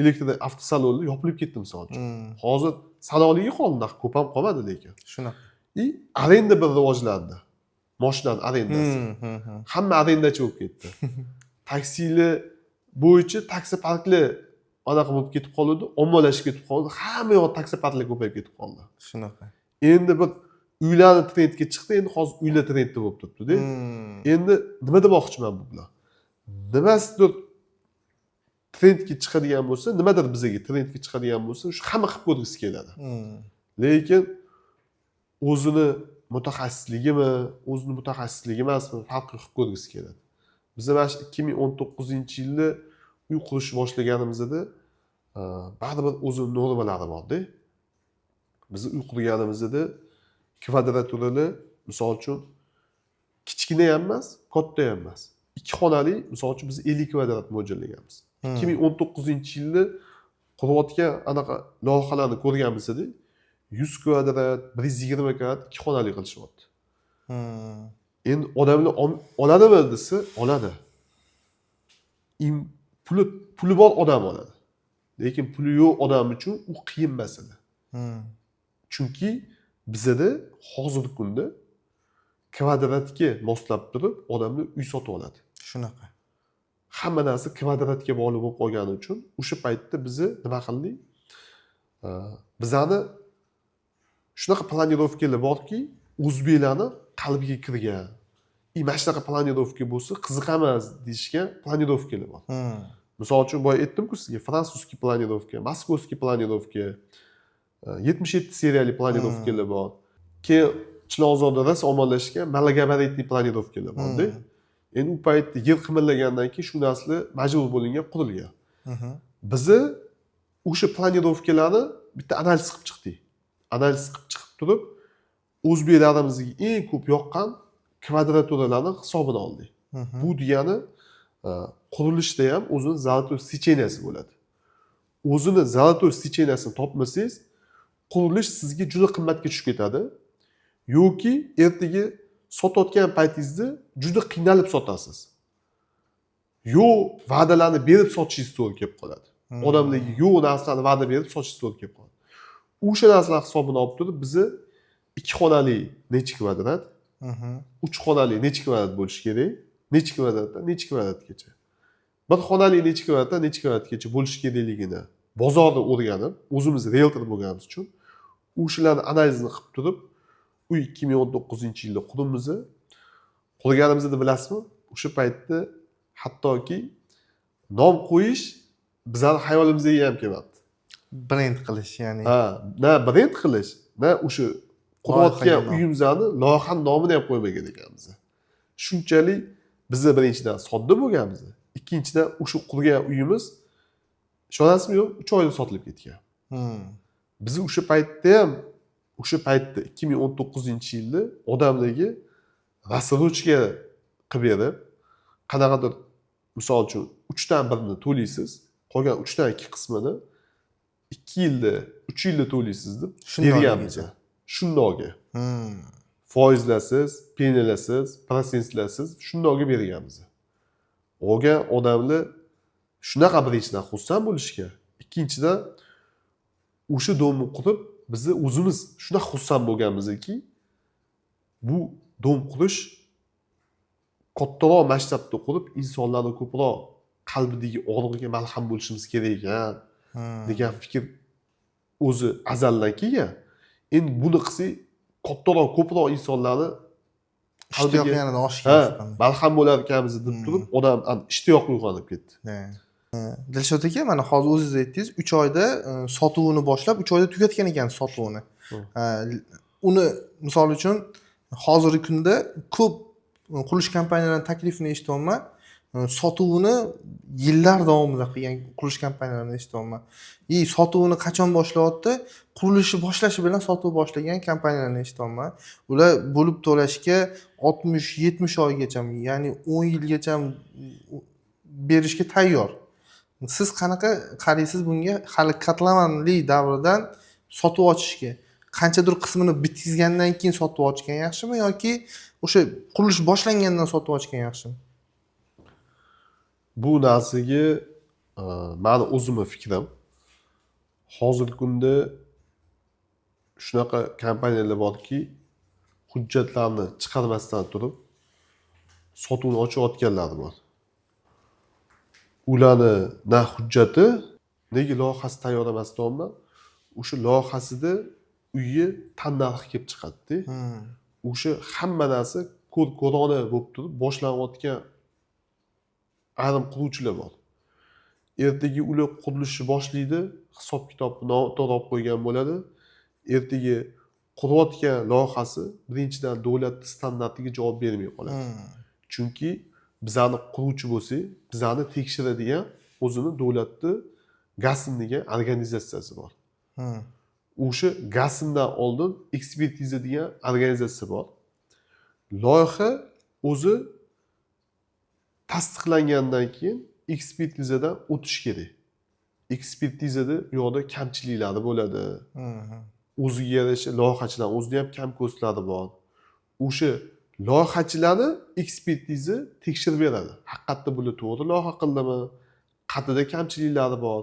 elektr avtosalonlar yopilib ketdi, misol uchun. Hozir sanoqligi qoldi, unaqa ko'p ham qolmadi lekin. Shunaqa. И arenda bir rivojlandi, moshinani arendasi. Hmm, hmm, hmm. Hamma arendachi bo'lib ketdi. Taksili bo'yicha taksoparklar anaqa bo'lib ketib qoldi, ommalashib ketib qoldi, hamma yoq taksoparklar ko'payib ketib qoldi. Shunaqa. Endi bir uylarni trendga chiqdi, endi hozir uylar trendda bo'lib turibdida. Endi nima demoqchiman bu bilan? Nimasidir trendga chiqadigan bo'lsa, nimadir bizaga trendga chiqadigan bo'lsa, shu hamma qilib ko'rgisi keladi. Lekin o'zini mutaxassisligimi, o'zini mutaxassisligi emasmi, farqi qilib ko'rgisi keladi. Biza mana shu 2019-yilda uy qurishni boshlaganimizda baribir o'zini normalari borda. Biz uy qurganimizda kvadraturali, misol uchun, kichkina ham emas, katta ham emas, ikki xonali, misol uchun, biz 50 kvadrat mo'ljallaganmiz. 2019-yilda qurayotgan anaqa loyihalarni ko'rganmizda, 100 kvadrat, 120 kvadrat ikki xonali qilishyapti. Endi odamlar oladimi desa, oladi. Puli bor odam oladi, lekin puli yo'q odam uchun u qiyin masala. Chunki bizada hozirgi kunda kvadratga moslab turib odamlar uy sotib oladi. Shunaqa. Hamma narsa kvadratga bog'liq bo'lib qolgani uchun o'sha paytda bizni nima qildik, bizani shunaqa планировка lar borki, o'zbeklarni qalbiga kirgan и mana shunaqa планировка bo'lsa, qiziqamiz deyishgan планировка lar bor. Misol uchun, boya aytdimku sizga, французский планировка, московский планировка, 77 seriyali планировка lar bor. Keyin Chilonzorda rosa ommalashgan малогабаритный планировка lar borda. Endi u paytda yer qimirlagandan keyin shu narsalar majbur bo'lingan, qurilgan. Bizni o'sha планировка larni bitta analiz qilib chiqdik. Analiz qilib chiqib turib, o'zbeklarimizga eng ko'p yoqqan Kvadraturalarni hisobini oldik. Bu degani qurilishda ham o'zini золотой сечения si bo'ladi. O'zini золотой сечения sini topmasangiz, qurilish sizga juda qimmatga tushib ketadi yoki ertaga sotayotgan paytingizda juda qiynalib sotasiz. Yo'q va'dalarni berib sotishingiz to'g'ri kelib qoladi. Odamlarga yo'q narsalarni va'da berib sotishingiz to'g'ri kelib qoladi. O'sha narsalar hisobini olib turib, bizni ikki xonali nechi kvadrat, uch xonali nechi kvadrat bo'lishi kerak, nechi kvadratdan nechi kvadratgacha, bir xonali nechi kvadratdan nechi kvadratgacha bo'lishi kerakligini bozorda o'rganib, o'zimiz rieltor bo'lganimiz uchun o'shalarni analizini qilib turib, uy 2019-yilda quramiz. Qurganimizda, bilasizmi, o'sha paytda hattoki nom qo'yish bizani xayolimizga ham kelmabdi. Brend qilish, ya'ni. Ha, na brend qilish, na o'sha qurayotgan Loyihaga nom. uyimizni loyihani nomini ham qo'ymagan ekanmiz. Shunchalik biza birinchidan sodda bo'lganmiz, ikkinchidan o'sha qurgan uyimiz, ishonasizmi, yo'q, 3 oyda sotilib ketgan. Biz o'sha paytda ham, o'sha paytda, 2019-yilda odamlarga рассрочка qilib berib, qanaqadir, misol uchun, uchdan birini to'laysiz, qolgan uchdan ikki qismini 2 yilda, 3 yilda to'laysiz deb Shundoqligicha. berganmiz shundoqga. Foizlarsiz, penyalarsiz, protsentlarsiz shundoqga berganmiz. Olgan odamlar shunaqa, birinchidan, xursand bo'lishgan, ikkinchidan, o'sha дом ni qurib, bizni o'zimiz shunaqa xursand bo'lganmizki, bu дом qurish kattaroq masshtabda qurib, insonlarni ko'proq qalbidagi og'rig'iga malham bo'lishimiz kerak ekan degan fikr o'zi azaldan kelgan. Endi buni qilsak, kattaroq, ko'proq insonlarni Ishtiyoq qalbiga yanada oshgan. Ha, malham bo'lar ekanmiz deb turib, odam ishtiyoq uyg'onib ketdi. Ha. Dilshod aka, mana hozir o'zingiz aytdingiz, 3 oyda sotuvini boshlab, 3 oyda tugatgan ekansiz sotuvini. Ha, uni misol uchun hozirgi kunda ko'p qurilish kompaniyalarining taklifini eshityapman. Sotuvini yillar davomida qilgan qurilish kompaniyalarini eshityapman. И sotuvini qachon boshlayapti? Qurilishni boshlashi bilan sotuv boshlagan kompaniyalarni eshityapman. Ular bo'lib to'lashga 60-70 oygacha, ya'ni 10 yilgacha berishga tayyor. Siz qanaqa qaraysiz bunga? Hali котлован li davridan sotuv ochishga qanchadir qismini bitkazgandan keyin sotuv ochgan yaxshimi yoki o'sha qurilish boshlangandan sotuv ochgan yaxshimi? Bu narsaga mani o'zimni fikrim, hozirgi kunda shunaqa kompaniyalar borki, hujjatlarni chiqarmasdan turib sotuvni ochayotganlari bor. Ularni na hujjati, nega loyihasi tayyor emas deyapman, o'sha loyihasida uyi tannarxi kelib chiqadida. O'sha hamma narsa ko'r ko'rona bo'lib turib boshlanayotgan ayrim quruvchilar bor. Ertaga ular qurilishni boshlaydi, hisob kitobni noto'g'ri olib qo'ygan bo'ladi. Ertaga qurayotgan loyihasi birinchidan davlat standartiga javob bermay qoladi. Chunki bizani quruvchi bo'lsak, bizani tekshiradigan o'zini davlatni ГАСН degan organizatsiyasi bor. O'sha ГАСН dan oldin ekspertiza degan organizatsiya bor. Loyiha o'zi tasdiqlangandan keyin ekspertizadan o'tish kerak. Ekspertizada u yoqda kamchiliklari bo'ladi. O'ziga yarasha loyihachilar o'zini ham kam ko'stlari bor. O'sha loyihachilarni ekspertiza tekshirib beradi, haqiqatda bular to'g'ri loyiha qildimi, qayerda kamchiliklari bor,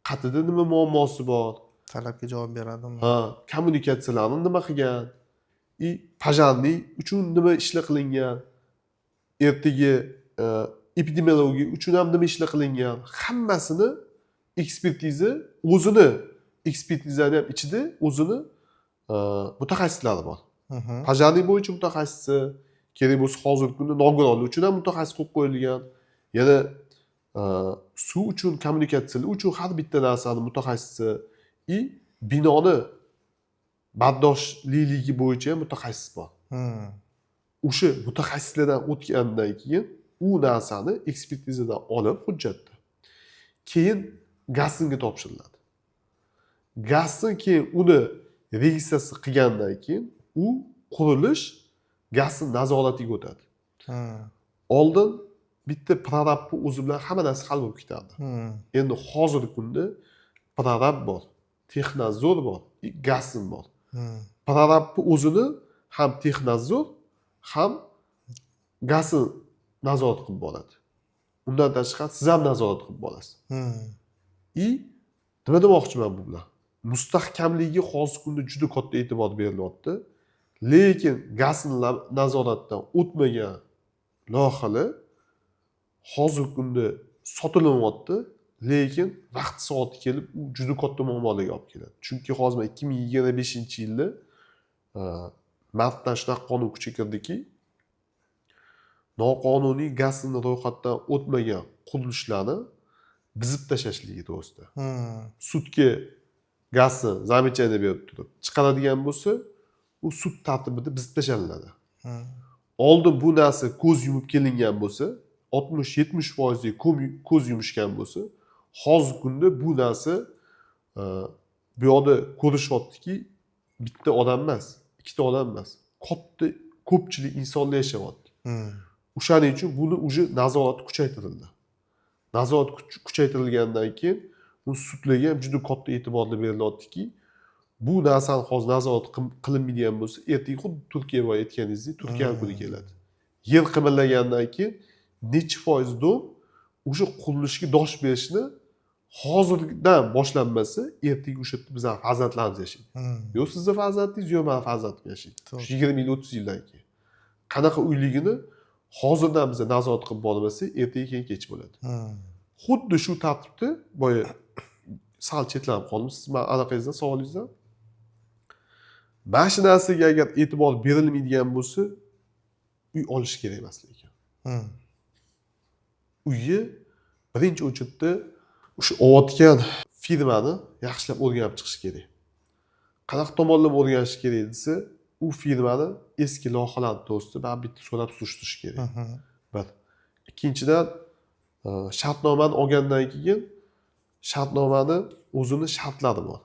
qayerda nima muammosi bor. Talabga javob beradimi? Ha, kommunikatsiyalarni nima qilgan и пожарный uchun nima ishlar qilingan, ertaga epidemiologiya uchun ham nima ishlar qilingan, hammasini ekspertiza, o'zini ekspertizani ham ichida o'zini mutaxassislari bor. Пожарный bo'yicha mutaxassisi kerak bo'lsa, hozirgi kunda nogironlar uchun ham mutaxassis qo'yib qo'yilgan. Yana suv uchun, kommunikatsiyalar uchun har bitta narsani mutaxassisi и binoni bardoshliyligi bo'yicha ham mutaxassis bor. O'sha mutaxassislardan o'tgandan keyin u narsani ekspertizadan olib, hujjatni keyin ГАСН ga topshiriladi. ГАСН keyin uni registratsiya qilgandan keyin u qurilish ГАСТni nazoratiga o'tadi. Oldin bitta prorabni o'zi bilan hamma narsa hal bo'lib ketardi. Endi hozirgi kunda prorab bor, технадзор bor и ГАСН bor. Prorabni o'zini ham технадзор, ham ГАСН nazorat qilib boradi. Undan tashqari siz ham nazorat qilib borasiz. И nima demoqchiman bu bilan? Mustahkamligiga hozirgi kunda juda katta e'tibor berilyapti, lekin ГАСН nazoratdan o'tmagan loyihalar hozirgi kunda sotilyapti, lekin vaqti soati kelib u juda katta muammolarga olib keladi. Chunki hozir mana 2025-yilda martdan shunaqa qonun kuchga kirdiki, noqonuniy ГАСН ro'yxatdan o'tmagan qurilishlarni buzib tashlashligi to'g'risida. Sudga ГАСН замечание berib turib chiqaradigan bo'lsa, u sud tartibida buzib tashlanadi. Oldin bu narsa ko'z yumib kelingan bo'lsa, 60-70 foizga ko'z yumishgan bo'lsa, hozirgi kunda bu narsa bu yoqda ko'rishyaptiki, bitta odam emas, ikkita odam emas, katta ko'pchilik insonlar yashayapti. O'shaning uchun buni уже nazorat kuchaytirildi. Nazorat kuchaytirilgandan keyin bu sudlarga ham juda katta e'tiborlar berilyaptiki, bu narsani hozir nazorat qilinmaydigan bo'lsa, ertaga xuddi Turkiya, boya aytganingizdek, Turkiya kuni keladi. Yer qimirlagandan keyin nechi foiz дом o'sha qurilishga dosh berishni hozirdan boshlanmasa, ertaga o'sha yerda bizani farzandlarimiz yashaydi. Yo sizni farzandingiz, yo mani farzandim yashaydi. Shu 20 yil, 30 yildan keyin qanaqa uyligini hozirdan biza nazorat qilib bormasak, ertaga keyin kech bo'ladi. Xuddi shu tartibda, boya sal chetlanib qoldim siz man anaqangizdan, savolingizdan. Mana shu narsaga agar e'tibor berilmaydigan bo'lsa, uy olish kerak emas. Lekin uyni birinchi очередь o'sha olayotgan firmani yaxshilab o'rganib chiqish kerak. Qanaqa tomonlama o'rganish kerak desa, u firmani eski loyihalari to'g'risida baribir bitta so'rab surishtirish kerak. Bir ikkinchidan, shartnomani olgandan keyin shartnomani o'zini shartlari bor.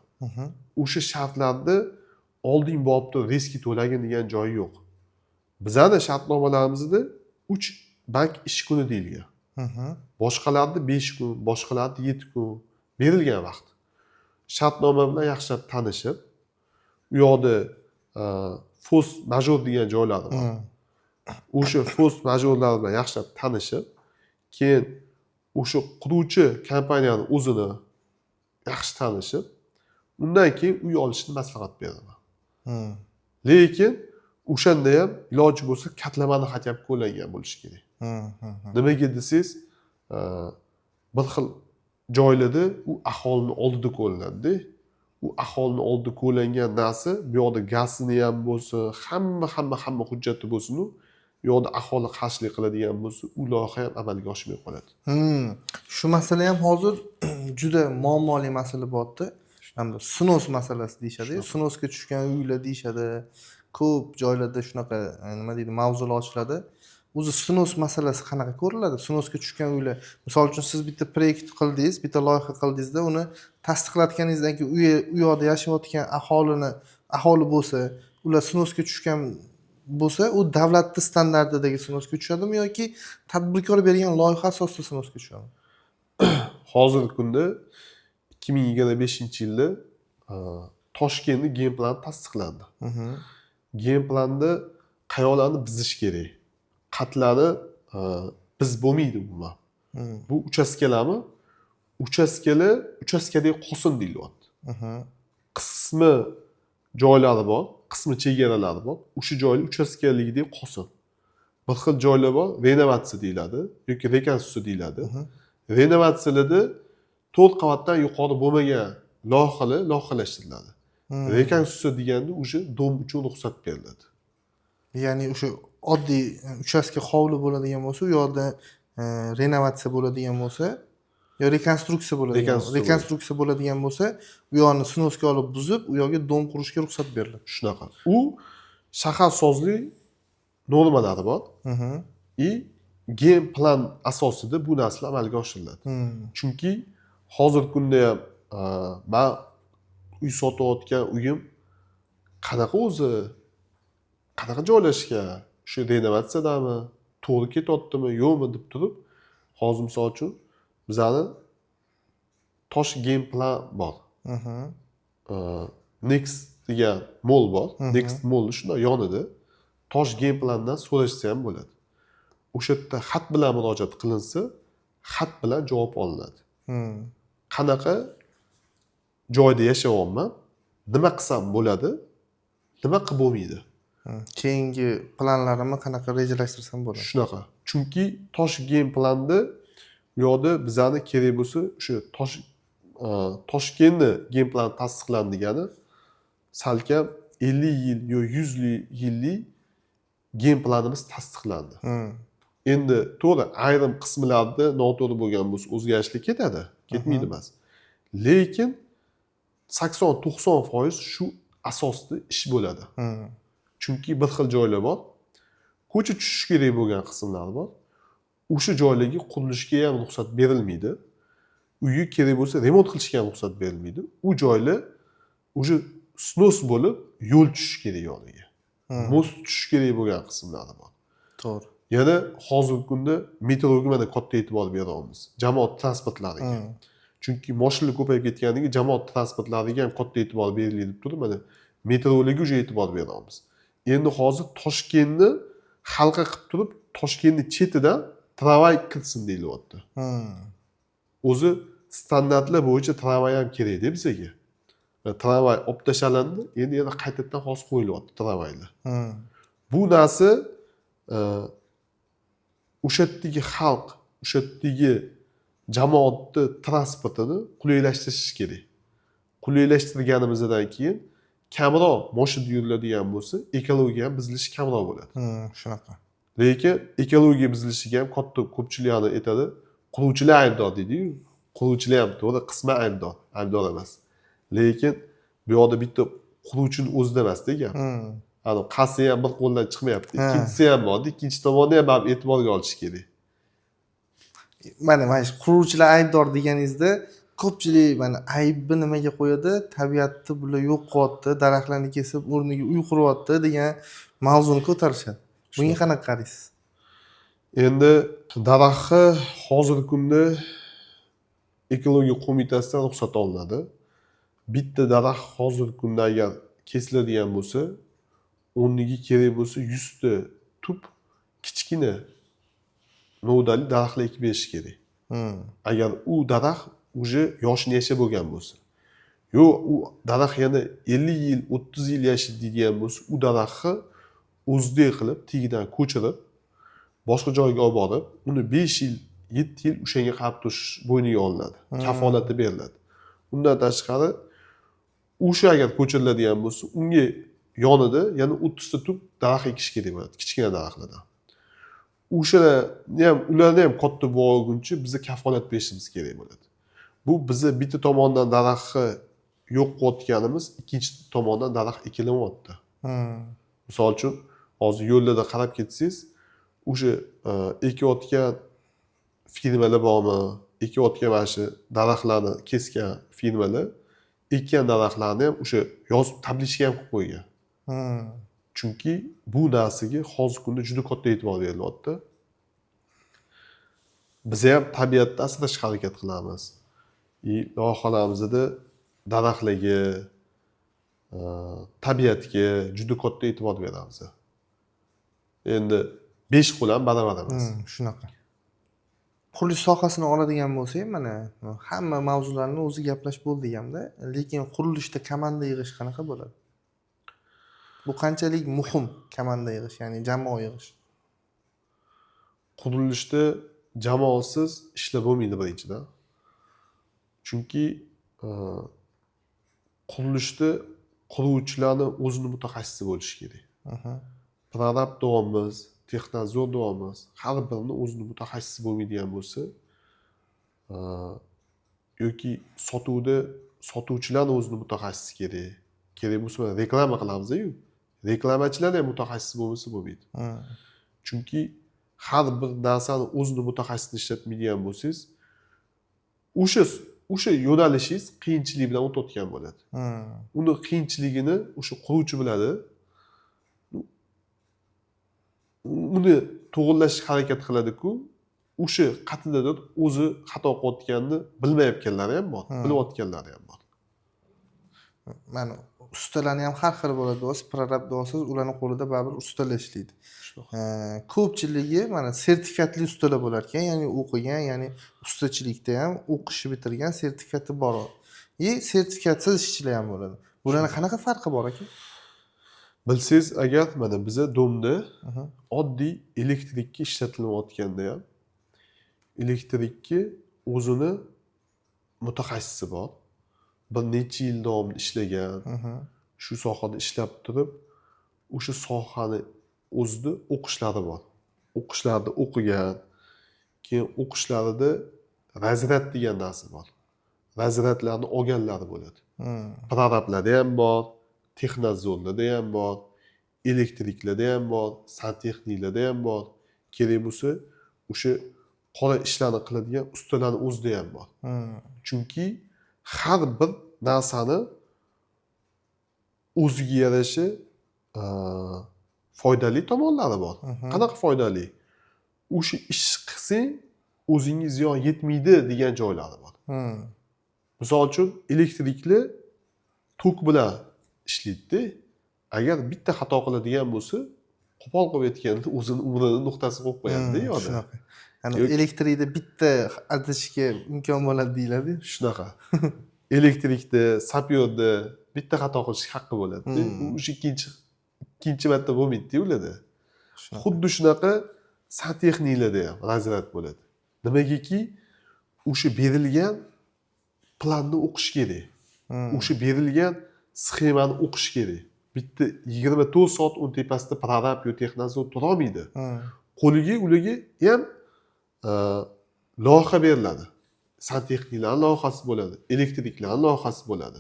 O'sha shartlarni olding borib turib riski to'lagin degan joyi yo'q. Bizani shartnomalarimizda 3 bank ish kuni deyilgan. Boshqalarda 5 kun, boshqalarda 7 kun berilgan vaqt. Shartnoma bilan yaxshilab tanishib, u yoqda форс-мажор degan joylari bor. O'sha форс-мажор lar bilan yaxshilab tanishib, keyin o'sha quruvchi kompaniyani o'zini yaxshi tanishib, undan keyin uy olishni maslahat beraman. Lekin o'shanda ham iloji bo'lsa katlamani хотя бы qo'llangan bo'lishi kerak. Nimaga desangiz, bir xil joylarda u aholini oldida ko'rinadida. U aholini oldida ko'rlangan narsa, bu yoqda gazini ham bo'lsa, hamma hamma hamma hujjati bo'lsinu, u yoqda aholi qarshilik qiladigan bo'lsa, u loyiha ham amalga oshmay qoladi. Shu masala ham hozir juda muammoli masala bo'lyapti. Mana bu снос masalasi deyishadi. Shunaqa. Снос ga tushgan uylar deyishadi. Ko'p joylarda shunaqa nima deydi, mavzular ochiladi. O'zi снос masalasi qanaqa ko'riladi? Снос ga tushgan uylar, misol uchun, siz bitta proyekt qildingiz, bitta loyiha qildingizda, uni tasdiqlatganingizdan keyin u yoqda yashayotgan aholi bo'lsa, ular снос ga tushgan bo'lsa, u davlatni standartidagi снос ga tushadimi yoki tadbirkor bergan loyiha asosida снос ga tushadimi? Hozirgi kunda 2025-yilda Toshkentni генплан tasdiqlandi. Генплан da qayoqlarni buzish kerak, qatlarni biz bo'lmaydi umuman. Bu uchastkalarmi, uchastkalar uchastkadagi qolsin deyilyapti. Qismi joylari bor, qismi chegaralari bor, o'sha joylar uchastkaligidek qolsin. Bir xil joylar bor, renovatsiya deyiladi yoki rekonstruksiya deyiladi. Renovatsiyalarda to'rt qavatdan yuqori bo'lmagan loyihalar loyihalashtiriladi. Rekonstruksiya deganda уже дом uchun ruxsat beriladi. Ya'ni o'sha oddiy uchastka hovli bo'ladigan bo'lsa, u yoqda renovatsiya bo'ladigan bo'lsa yo rekonstruksiya bo'ladigan Rekonstruksiya. Rekonstruksiya bo'ladigan bo'lsa, u yoqni снос ga olib buzib, u yoqga дом qurishga ruxsat beriladi. Shunaqa, u shaharsozlik normalari bor и ген plan asosida bu narsalar amalga oshiriladi. Chunki hozirgi kunda ham man uy sotayotgan uyim qanaqa o'zi, qanaqa joylashgan. Shu renovatsiyadami, to'g'ri ketyaptimi, yo'qmi deb turib, hozir misol uchun bizani Tosh Genplan bor. Next degan mall bor. Next mallni shundoq yonida Tosh Genplandan so'rashsa ham bo'ladi. O'sha yerda xat bilan murojaat qilinsa, xat bilan javob olinadi. Qanaqa joyda yashayapman, nima qilsam bo'ladi, nima qilib bo'lmaydi. Keyingi planlarimni qanaqa rejalashtirsam bo'ladi? Shunaqa. Chunki Tosh Genplanda u yoqda bizani kerak bo'lsa o'sha Toshkentni genplani tasdiqlandi degani salkam 50 yil yo 100 yillik genplanimiz tasdiqlandi. Endi to'g'ri, ayrim qismlarda noto'g'ri bo'lgan bo'lsa, o'zgarishlar ketadi, ketmaydi emas. Lekin 80-90% shu asosda ish bo'ladi. Chunki bir xil joylar bor, ko'cha tushishi kerak bo'lgan qismlar bor. O'sha joylarga qurilishga ham ruxsat berilmaydi. Uyi kerak bo'lsa remont qilishga ham ruxsat berilmaydi. U joylar уже снос bo'lib, yo'l tushishi kerak yoniga. Мост tushishi kerak bo'lgan qismlari bor. Yana hozirgi kunda metroga mana katta e'tibor beryapmiz. Jamoat transportlariga. Chunki moshinalar ko'payib ketganiga jamoat transportlariga ham katta e'tibor beriladi deb turib, mana metrolarga уже e'tibor beryapmiz. Endi hozir Toshkentni halqa qilib turib, Toshkentni chetidan tramvay kirsin deyilyapti. O'zi standartlar bo'yicha tramvay ham kerakda bizga. Tramvay olib tashlandi, endi yana qaytadan hozir qo'yilyapti tramvaylar. Bu narsa o'sha yerdagi xalq, o'sha yerdagi jamoatni transportini qulaylashtirish kerak. Qulaylashtirganimizdan keyin kamroq moshinada yuriladigan bo'lsa, ekologiya ham buzilishi kamroq bo'ladi. Shunaqa. Lekin ekologiya buzilishiga ham katta ko'pchilik aytadi, quruvchilar aybdor deydiyu. Quruvchilar ham to'g'ri, qisman aybdor, aybdor emas. Lekin bu yoqda bitta quruvchini o'zida emasda gap. Ani qasi ham bir qo'ldan chiqmayapti. Ikkinchisi ham bor, ikkinchi tomonni ham baribir e'tiborga olish kerak. Mana shu quruvchilar aybdor deganingizda ko'pchilik mana aybni nimaga qo'yadi? Tabiatni bular yo'q qilyapti, daraxtlarni kesib o'rniga uy quryapti degan mavzuni ko'tarishadi. Bunga qanaqa qaraysiz? Endi daraxtni hozirgi kunda ekologiya qo'mitasidan ruxsat olinadi. Bitta daraxt hozirgi kunda agar kesiladigan bo'lsa, o'rniga kerak bo'lsa 100 ta tup kichkina novdali daraxtlar ekib berish kerak. Agar u daraxt уже yoshini yashab bo'lgan bo'lsa. Yo'q, u daraxt yana 50 yil, 30 yil yashaydi deydigan bo'lsa, u daraxtni o'zidek qilib tagidan ko'chirib, boshqa joyga olib borib, uni 5 yil, 7 yil o'shanga qarab turish bo'yniga olinadi. Kafolati beriladi. Undan tashqari o'sha agar ko'chiriladigan bo'lsa, unga yonida yana 30 ta tup daraxt ekish kerak bo'ladi, kichkina daraxtlardan. O'shalarni ham, ularni ham katta bo'lguncha biza kafolat berishimiz kerak bo'ladi. Bu biza bitta tomondan daraxtni yo'q qilayotganimiz, ikkinchi tomondan daraxt ekilyapti. Misol uchun, hozir yo'llarda qarab ketsangiz, o'sha ekayotgan firmalar bormi, ekayotgan mana shu daraxtlarni kesgan firmalar ekkan daraxtlarni ham o'sha yozib табличка ham qilib qo'ygan. Chunki bu narsaga hozirgi kunda juda katta e'tibor berilyapti. Biz ham tabiatni asrashga harakat qilamiz. И loyihalarimizda daraxtlarga, tabiatga juda katta e'tibor beramiz. Endi besh qo'l ham barobar emas. Shunaqa. Qurilish sohasini oladigan bo'lsak, mana hamma mavzularni o'zi gaplashib bo'ldik hamda, lekin qurilishda komanda yig'ish qanaqa bo'ladi? Bu qanchalik muhim komanda yig'ish, ya'ni jamoa yig'ish? Qurilishda jamoasiz ishlar bo'lmaydi birinchidan. Chunki qurilishda quruvchilarni o'zini mutaxassisi bo'lishi kerak. Prorab deyapmiz, технадзор deyapmiz, har birini o'zini mutaxassisi bo'lmaydigan bo'lsa, yoki sotuvda sotuvchilarni o'zini mutaxassisi kerak. Kerak bo'lsa mana reklama qilamiz-ku. Reklamachilar ham mutaxassis bo'lmasa bo'lmaydi. Chunki har bir narsani o'zini mutaxassisini ishlatmaydigan bo'lsangiz, o'sha yo'nalishingiz qiyinchilik bilan o'tayotgan bo'ladi. Uni qiyinchiligini o'sha quruvchi biladi. Uni to'g'irlashga harakat qiladi-ku, o'sha qatidadir o'zi xato qilayotganini bilmayotganlari ham bor, bilayotganlari ham bor. Mana, ustalarni ham har xil bo'ladi deyapsiz, prorab deyapsiz, ularni qo'lida baribir ustalar ishlaydi. Shunaqa. Ko'pchiligi mana sertifikatli ustalar bo'lar ekan, ya'ni o'qigan, ya'ni ustachilikda ham o'qishni bitirgan, sertifikati bor. И sertifikatsiz ishchilar ham bo'ladi. Bularni qanaqa farqi bor, aka? Bilsangiz agar, mana biza дом da oddiy elektrikka ishlatilayotganda ham elektrikka o'zini mutaxassisi bor, bir necha yil davomida ishlagan, shu sohada ishlab turib, o'sha sohani o'zida o'qishlari bor, o'qishlarida o'qigan, keyin o'qishlarida разряд degan narsa bor, разряд larni olganlari bo'ladi. Prorablarda ham bor, технадзор larda ham bor, elektriklarda ham bor, santexniklarda ham bor, kerak bo'lsa o'sha qora ishlarni qiladigan ustalarni o'zida ham bor. Chunki har bir narsani o'ziga yarasha foydali tomonlari bor. Qanaqa foydali? O'sha ish qilsang, o'zingga ziyon yetmaydi degan joylari bor. Misol uchun, elektrikli tok bilan ishlaydida, agar bitta xato qiladigan bo'lsa, qo'pol qilib aytganda, o'zini umrini nuqtasini qo'yib qo'yadida yoqda. Shunaqa. Ya'ni Yo'q. elektrikda bitta adashishga imkon bo'ladi deyiladi. Shunaqa, elektrikda, sapyorda bitta xato qilish haqqi bo'ladida. U o'sha ikkinchi marta bo'lmaydida ularda. Shunaqa. Xuddi shunaqa santexniklarda ham разряд bo'ladi. Nimagaki, o'sha berilgan planni o'qish kerak, o'sha berilgan sxemani o'qish kerak. Bitta 24 soat uni tepasida prorab yo технадзор turolmaydi. Qo'liga ularga ham loyiha beriladi, santexniklarni loyihasi bo'ladi, elektriklarni loyihasi bo'ladi,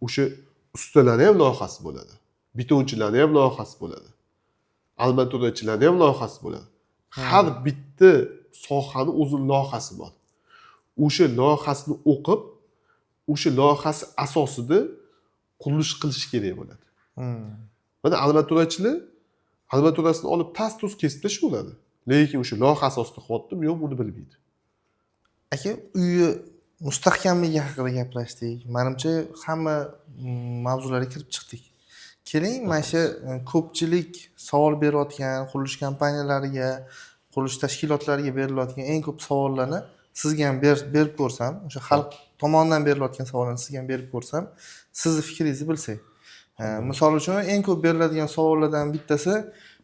o'sha ustalarni ham loyihasi bo'ladi, betonchilarni ham loyihasi bo'ladi, armaturachilarni ham loyihasi bo'ladi. Har bitta sohani o'zini loyihasi bor. O'sha loyihasini o'qib, o'sha loyihasi asosida qurilish qilish kerak bo'ladi. Mana, armaturachilar armaturasini olib tas tus kesib tashlayveradi, lekin o'sha loyiha asosida qilyaptimi, yo'qmi, uni bilmaydi. Aka, uyi mustahkamligi haqida gaplashdik. Manimcha, hamma mavzularga kirib chiqdik. Keling, mana shu ko'pchilik savol berayotgan, qurilish kompaniyalariga, qurilish tashkilotlariga berilayotgan eng ko'p savollarni sizga ham berib ko'rsam, o'sha xalq tomonidan berilayotgan savollarni sizga ham berib ko'rsam, sizni fikringizni bilsak. Misol uchun, eng ko'p beriladigan savollardan bittasi: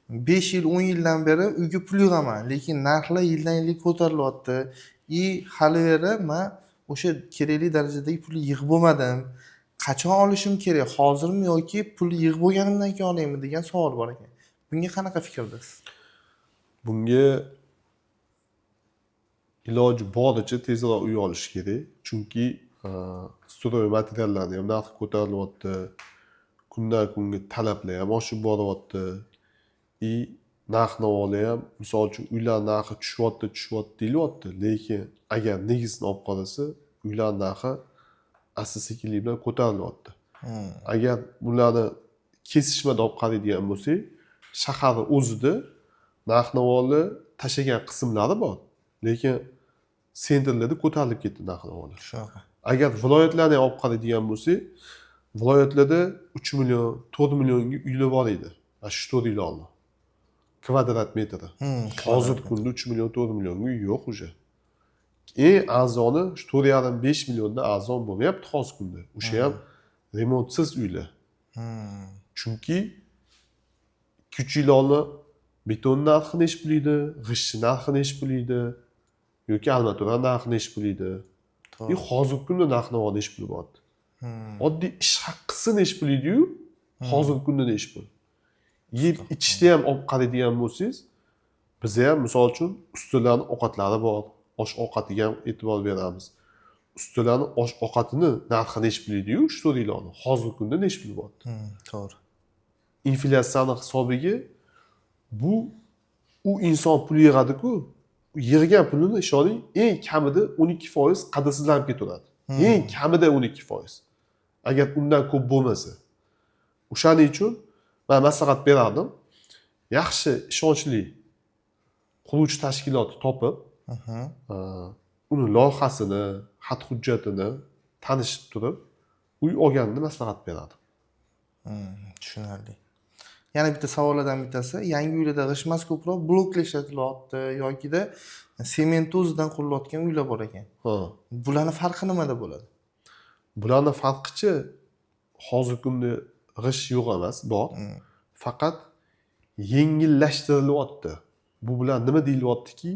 5 yil, 10 yildan beri uyga pul yig'aman, lekin narxlar yildan yilga ko'tarilyapti и hali beri man o'sha kerakli darajadagi pulni yig'ib bo'lmadim. Qachon olishim kerak, hozirmi yoki pulni yig'ib bo'lganimdan keyin olaymi, degan savol bor ekan. Bunga qanaqa fikrdasiz? Bunga iloji boricha tezroq uy olish kerak, chunki стройматериал larni ham narxi ko'tarilyapti, kundan kunga talablar ham oshib boryapti и narx navolar ham. Misol uchun, uylar narxi tushyapti, tushyapti deyilyapti, lekin agar negizini olib qarasa, uylar narxi asta sekinlik bilan ko'tarilyapti. Agar bularni kesishmada olib qaraydigan bo'lsak, shaharni o'zida narx navolar tashlagan qismlari bor, lekin центр larda ko'tarilib ketdi narx navolar. Shunaqa. Agar viloyatlarni ham olib qaraydigan bo'lsak, viloyatlarda 3 million, 4 millionga uylar bor edi. Mana shu 4 yil oldin kvadrat metri. Hozirgi kunda 3 million, 4 millionga uy yo'q уже. Eng arzoni shu 4,5, 5 milliondan arzon bo'lmayapti hozirgi kunda, o'sha ham remontsiz uylar. Chunki 2-3 yil oldin beton narxi nechi pul edi, g'ishtni narxi nechi pul edi yoki armatura narxi nechi pul edi и hozirgi kunda narx navo nechi pul bo'lyapti. Oddiy ish haqqisi nechi pul ediyu, hozirgi kunda nechi pul. Yeb ichishni ham olib qaraydigan bo'lsangiz, biza ham, misol uchun, ustalarni ovqatlari bor, osh ovqatiga ham e'tibor beramiz. Ustalarni osh ovqatini narxi nechi pul ediyu 3-4 yil oldin, hozirgi kunda nechi pul bo'lyapti. To'g'ri. Inflyatsiyani hisobiga bu u inson pul yig'adiku, yig'gan pulini, ishoning, eng kamida 12% qadrsizlanib ketaveradi. Eng kamida 12%, agar undan ko'p bo'lmasa. O'shaning uchun man maslahat berardim. Yaxshi, ishonchli quruvchi tashkilotni topib, uni loyihasini, xat hujjatini tanishib turib uy olganini maslahat beradi. Tushunarli. Yana bitta savollardan bittasi: yangi uylarda g'isht emas, ko'proq bloklar ishlatilyapti yokida sement o'zidan qurilayotgan uylar bor ekan. Bularni farqi nimada bo'ladi? Bularni farqichi, hozirgi kunda g'isht yo'q emas, bor, faqat yengillashtirilyapti. Bu bilan nima deyilyaptiki,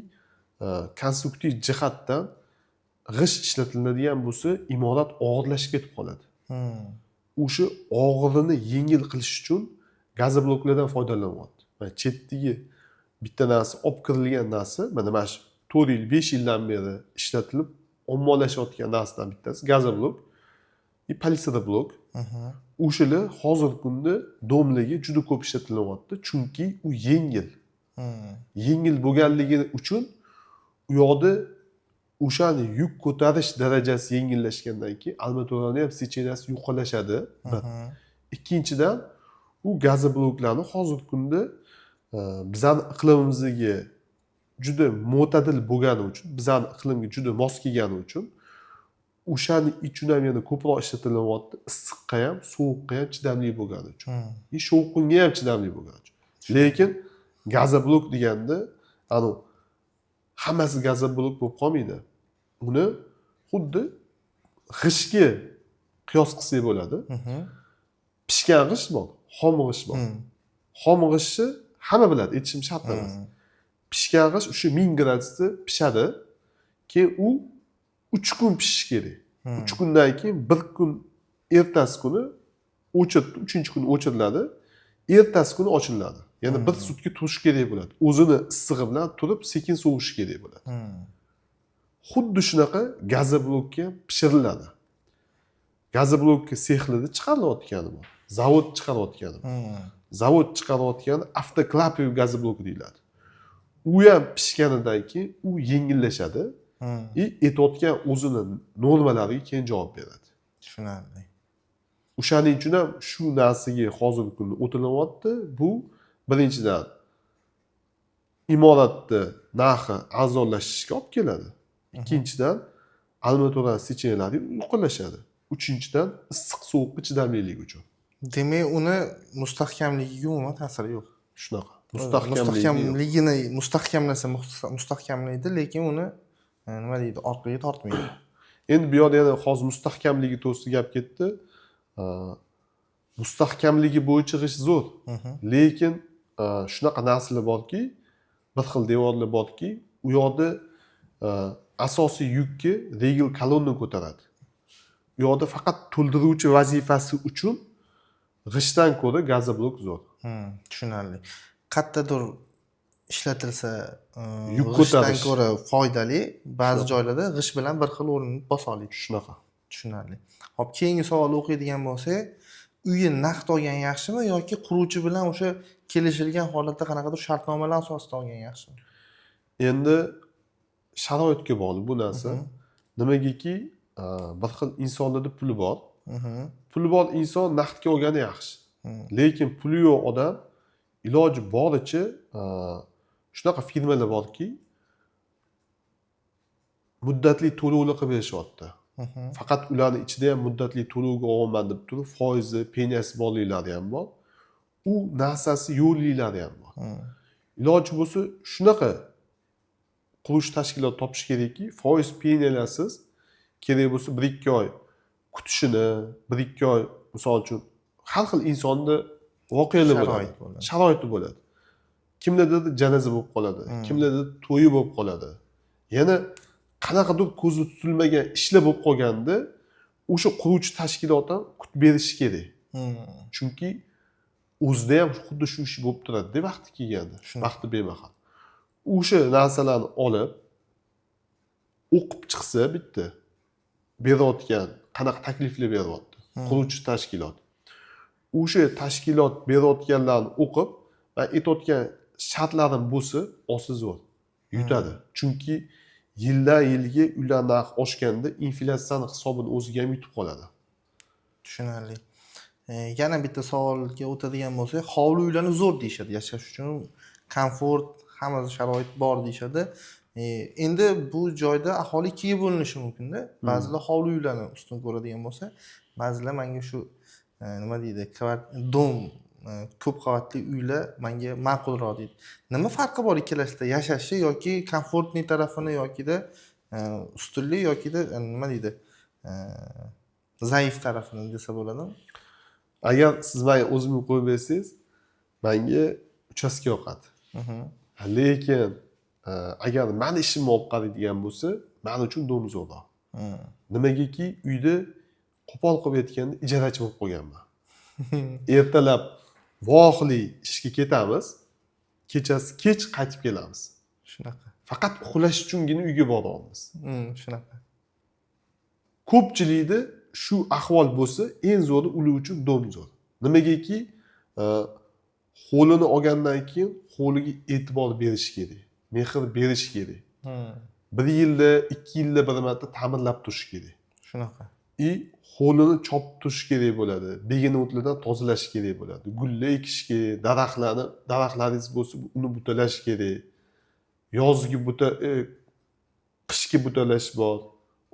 konstruktiv jihatdan g'isht ishlatiladigan bo'lsa, imorat og'irlashib ketib qoladi. O'sha og'irini yengil qilish uchun gazobloklardan foydalanyapti. Mana chetdagi bitta narsa, olib kirilgan narsa, mana shu 4 yil, 5 yildan beri ishlatilib ommalashayotgan narsadan bittasi gazoblok и blok. O'shalar hozirgi kunda дом larga juda ko'p ishlatilyapti, chunki u yengil. Yengil bo'lganligi uchun u yoqda o'shani yuk ko'tarish darajasi yengillashgandan keyin armaturani ham сечения si yo'qolashadi, bir. Ikkinchidan, u gazobloklarni hozirgi kunda bizani iqlimimizga juda mo'tadil bo'lgani uchun, bizani iqlimga juda mos kelgani uchun o'shani uchun ham yana ko'proq ishlatilyapti, issiqqa ham, sovuqqa ham chidamli bo'lgani uchun и shovqinga ham chidamli bo'lgani uchun. Lekin gazoblok deganda anavi hammasi gazoblok bo'lib qolmaydi. Uni xuddi g'ishtga qiyos qilsak bo'ladi. Pishgan g'isht bor, xom g'isht bor. Xom g'ishtni hamma biladi, aytishim shart emas. Pishgan g'isht o'sha 1000 gradusda pishadi, keyin u 3 kun pishishi kerak. 3 kundan keyin bir kun, ertasi kuni o'chir, uchinchi kuni o'chiriladi, ertasi kuni ochiladi. Yana bir sutka turishi kerak bo'ladi, o'zini issig'i bilan turib, sekin sovishi kerak bo'ladi. Xuddi shunaqa gazoblokka ham pishiriladi. Gazoblokka sexlarda chiqarilayotgani bor, zavod chiqarayotgani bor. Zavod chiqarayotgani avtoklapiy gazoblok deyiladi. U ham pishganidan keyin u yengillashadi и aytayotgan o'zini normalariga keyin javob beradi. Tushunarli. O'shaning uchun ham shu narsaga hozirgi kunda o'tilyapti. Bu birinchidan imoratni narxi arzonlashishiga olib keladi, ikkinchidan armatura сечения lari yo'qolashadi, uchinchidan issiq sovuqqa chidamliligi uchun. Demak, uni mustahkamligiga umuman ta'siri yo'q. Shunaqa, mustahkamligi yo'q. Mustahkamligini mustahkamlasa mustahkamlaydi, lekin uni nima deydi, orqaga tortmaydi. Endi bu yoqda yana hozir mustahkamligi to'g'risida gap ketdi. Mustahkamligi bo'yicha g'isht zo'r, lekin shunaqa narsalar borki, bir xil devorlar borki, u yoqda asosiy yukni regel kolonna ko'taradi. U yoqda faqat to'ldiruvchi vazifasi uchun g'ishtdan ko'ra gazoblok zo'r. Tushunarli. Qayerdadir ishlatilsa Yuk g'ishtdan ko'tarish. ko'ra foydali, ba'zi Shunaqa. joylarda g'isht bilan bir xil o'rnini bosa oladi. Shunaqa. Tushunarli. Hop, keyingi savolni o'qiydigan bo'lsak, uyi naqd olgan yaxshimi yoki quruvchi bilan o'sha kelishilgan holatda qanaqadir shartnomalar asosida olgan yaxshimi? Endi sharoitga bog'liq bu narsa. Nimagaki, bir xil insonlarda puli bor. Puli bor inson naqdga olgani yaxshi. Lekin puli yo'q odam iloji boricha shunaqa firmalar borki, muddatli to'lovli qilib berishyapti. Faqat ularni ichida ham muddatli to'lovga olaman deb turib foizi, penyasi borliklari ham bor, u narsasi yo'qliklari ham bor. Iloji bo'lsa, shunaqa qurilish tashkiloti topish kerakki, foiz, penyalarsiz, kerak bo'lsa 1-2 oy kutishini, 1-2 oy, misol uchun, har xil insonda voqealar bo'ladi. Sharoit bo'ladi. Sharoiti bo'ladi. Kimlardir janoza bo'lib qoladi, kimlardir to'yi bo'lib qoladi, yana qanaqadir ko'zda tutilmagan ishlar bo'lib qolganda o'sha quruvchi tashkilot ham kutib berishi kerak. Chunki o'zida ham xuddi shu ish bo'lib turadida vaqti kelganda. Shunaqa. Vaqti bemahal o'sha narsalarni olib o'qib chiqsa, bitta berayotgan qanaqa takliflar beryapti quruvchi tashkilot, o'sha tashkilot berayotganlarni o'qib, man aytayotgan shartlarim bo'lsa, olsa zo'r yutadi. Chunki yildan yilga uylar narxi oshganda inflyatsiyani hisobini o'ziga ham yutib qoladi. Tushunarli. Yana bitta savolga o'tadigan bo'lsak, hovli uylarni zo'r deyishadi, yashash uchun komfort, hamma sharoit bor deyishadi. Endi bu joyda aholi ikkiga bo'linishi mumkinda. Ba'zilar hovli uylarni ustun ko'radigan bo'lsa, ba'zilar manga shu nima deydi, дом, ko'p qavatli uylar manga ma'qulroq deydi. Nima farqi bor ikkalasida, yashashi yoki комфортный tarafini yokida ustunlik yokida nima deydi, zaif tarafini desa bo'ladimi? Agar siz manga o'zimga qo'yib bersangiz, manga uchastka yoqadi. Lekin agar mani ishimni olib qaraydigan bo'lsa, man uchun дом zo'rroq. Nimagaki, uyda qo'pol qilib aytganda ijarachi bo'lib qolganman. Ertalab vohli ishga ketamiz, kechasi kech qaytib kelamiz. Shunaqa. Faqat uxlash uchungina uyga boryapmiz. Shunaqa. Ko'pchilikda shu ahvol bo'lsa, eng zo'ri ular uchun дом zo'r. Nimagaki, hovlini olgandan keyin hovliga e'tibor berish kerak, mehr berish kerak. Bir yilda, 2 yilda bir marta ta'mirlab turish kerak. Shunaqa. И hovlini chopib turish kerak bo'ladi, begona o'tlardan tozalash kerak bo'ladi, gullar ekish kerak, daraxtlarni, daraxtlaringiz bo'lsa, uni butalash kerak. Yozgi buta, qishki butalash bor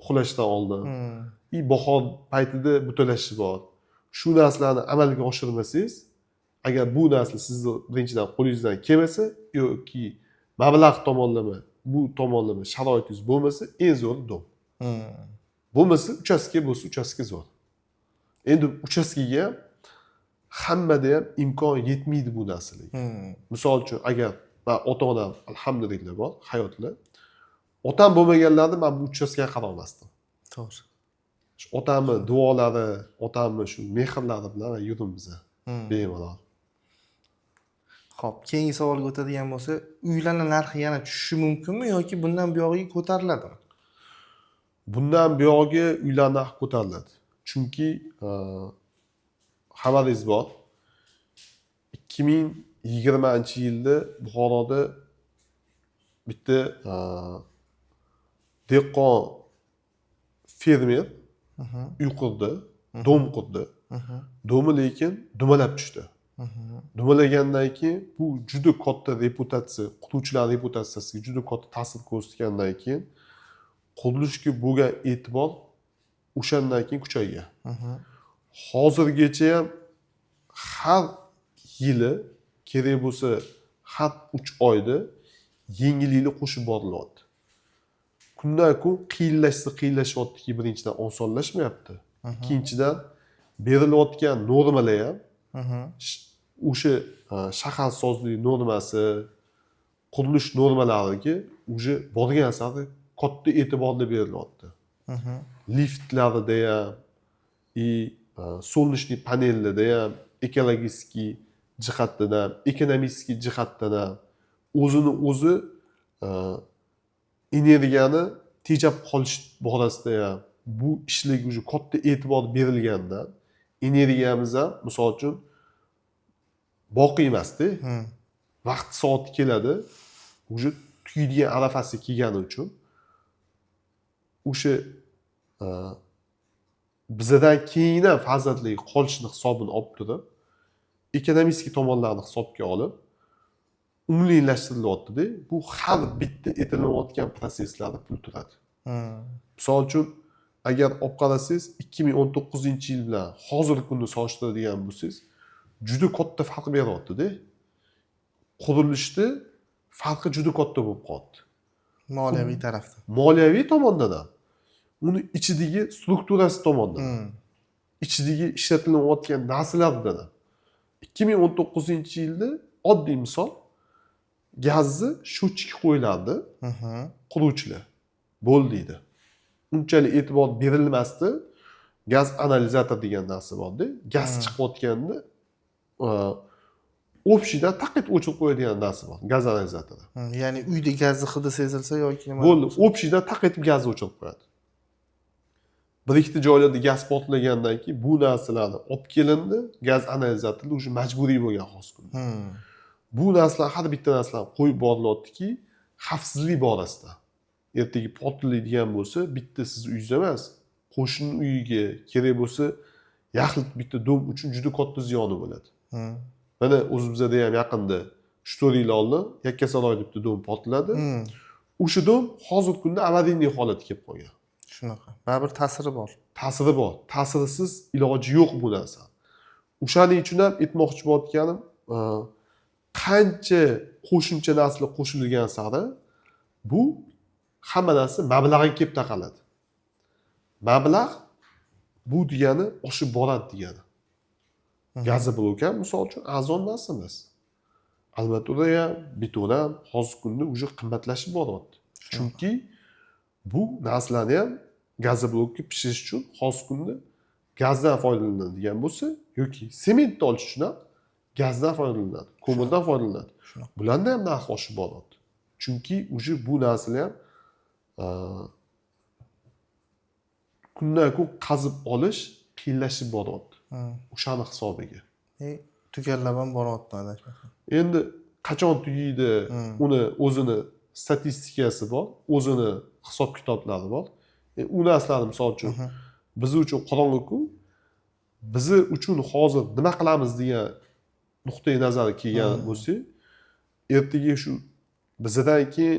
uxlashdan oldin и bahor paytida butalashi bor. Shu narsalarni amalga oshirmasangiz, agar bu narsa sizni birinchidan qo'lingizdan kelmasa yoki mablag' tomonlama, bu tomonlama sharoitingiz bo'lmasa, eng zo'ri дом. Bo'lmasa uchastka bo'lsa, uchastka zo'r. Endi uchastkaga ham hammada ham imkon yetmaydi bu narsalarga. Misol uchun, agar man ota onam alhamdulillah bor hayotlar, otam bo'lmaganlarida man bu uchastkaga qarolmasdim. Shu otamni duolari, otamni shu mehrlari bilan yuribmiz bemalol. Xo'p, keyingi savolga o'tadigan bo'lsak, uylarni narxi yana tushishi mumkinmi yoki bundan buyog'iga ko'tariladimi? Bundan buyog'iga uylar narxi ko'tariladi, chunki xabaringiz bor, 2020-yilda Buxoroda bitta dehqon fermer uy qurdi, дом qurdi. Дом i lekin dumalab tushdi. Dumalagandan keyin bu juda katta reputatsiya, quruvchilar reputatsiyasiga juda katta ta'sir ko'rsatgandan keyin qurilishga bo'lgan e'tibor o'shandan keyin kuchaygan. Hozirgacha ham har yili, kerak bo'lsa har 3 oyda yengilliklar qo'shib borilyapti. Kundan kun qiyinlashsa qiyinlashyaptiki, birinchidan, osonlashmayapti, ikkinchidan, berilayotgan normalar ham o'sha shaharsozlik normasi, qurilish normalariga уже borgan sari katta e'tiborlar berilyapti. Liftlarida ham и солнечный panellarda ham, ekologический jihatdan ham, ekonomический jihatdan ham, o'zini o'zi energiyani tejab qolish borasida ham bu ishlarga уже katta e'tibor berilgandan energiyamiz ham, misol uchun, boqiy emasda. Vaqt soati keladi, уже tugaydigan arafasiga kelgani uchun o'sha bizadan keyin ham farzandlarga qolishini hisobini olib turib, ekonomический tomonlarni hisobga olib umumiylashtirilyaptida. Bu har bitta aytilayotgan protsesslarda pul turadi. Misol uchun, agar olib qarasangiz, 2019-yil bilan hozirgi kunni solishtiradigan bo'lsangiz, juda katta farq beryaptida. Qurilishda farqi juda katta bo'lib qoldi. Moliyaviy tarafda. Moliyaviy tomondan ham, uni ichidagi strukturasi tomondan ham, ichidagi ishlatilayotgan narsalardan ham. 2019-yilda, oddiy misol, gazni счетчик qo'yilardi, quruvchilar bo'ldi deydi, unchalik e'tibor berilmasdi. Gaz analizator degan narsa borda, gaz chiqayotganda общий dan taq etib o'chirib qo'yadigan narsa bor, gaz analizatori. Ya'ni uyda gazni hidi sezilsa yoki nima Bo'ldi, общий dan taq etib gazni o'chirib qo'yadi. Bir ikkita joylarda gaz portlagandan keyin bu narsalarni olib kelindi, gaz analizatorlar уже majburiy bo'lgan hozirgi kunda. Bu narsalar, har bitta narsalarni qo'yib borilyaptiki, xavfsizlik borasida ertaga portlaydigan bo'lsa, bitta sizni uyingiz emas, qo'shni uyiga, kerak bo'lsa Yaxlit bitta dom uchun juda katta ziyoni bo'ladi. Mana o'zimizda ham yaqinda, 3-4 yil oldin Yakkasaroyda bitta dom portladi. O'sha dom hozirgi kunda аварийный holatga kelib qolgan. Shunaqa, baribir ta'siri bor. Ta'siri bor, ta'sirisiz iloji yo'q bu narsani. O'shaning uchun ham aytmoqchi bo'layotganim, qancha qo'shimcha narsalar qo'shilgan sari bu hamma narsa mablag'ga kelib taqaladi. Mablag' bu degani oshib boradi degani. Газоблок ham, misol uchun, arzon narsa emas. Armatura ham, beton ham hozirgi kunda уже qimmatlashib boryapti, chunki bu narsalarni ham газоблок ka pishirish uchun hozirgi kunda gazdan foydalanadigan bo'lsa yoki sementni olish uchun ham gazdan foydalaniladi, ko'mirdan foydalaniladi. Bularni ham narxi oshib boryapti, chunki уже bu narsalar ham kundan kun qazib olish qiyinlashib boryapti o'shani hisobiga. Tugallab ham boryapti, adashmasam. Endi qachon tugaydi, uni o'zini statistikasi bor, o'zini hisob kitoblari bor. U narsalarni, misol uchun, biz uchun qorong'iku. Bizi uchun hozir nima qilamiz degan nuqtai nazar kelgan bo'lsak, ertaga shu bizadan keyin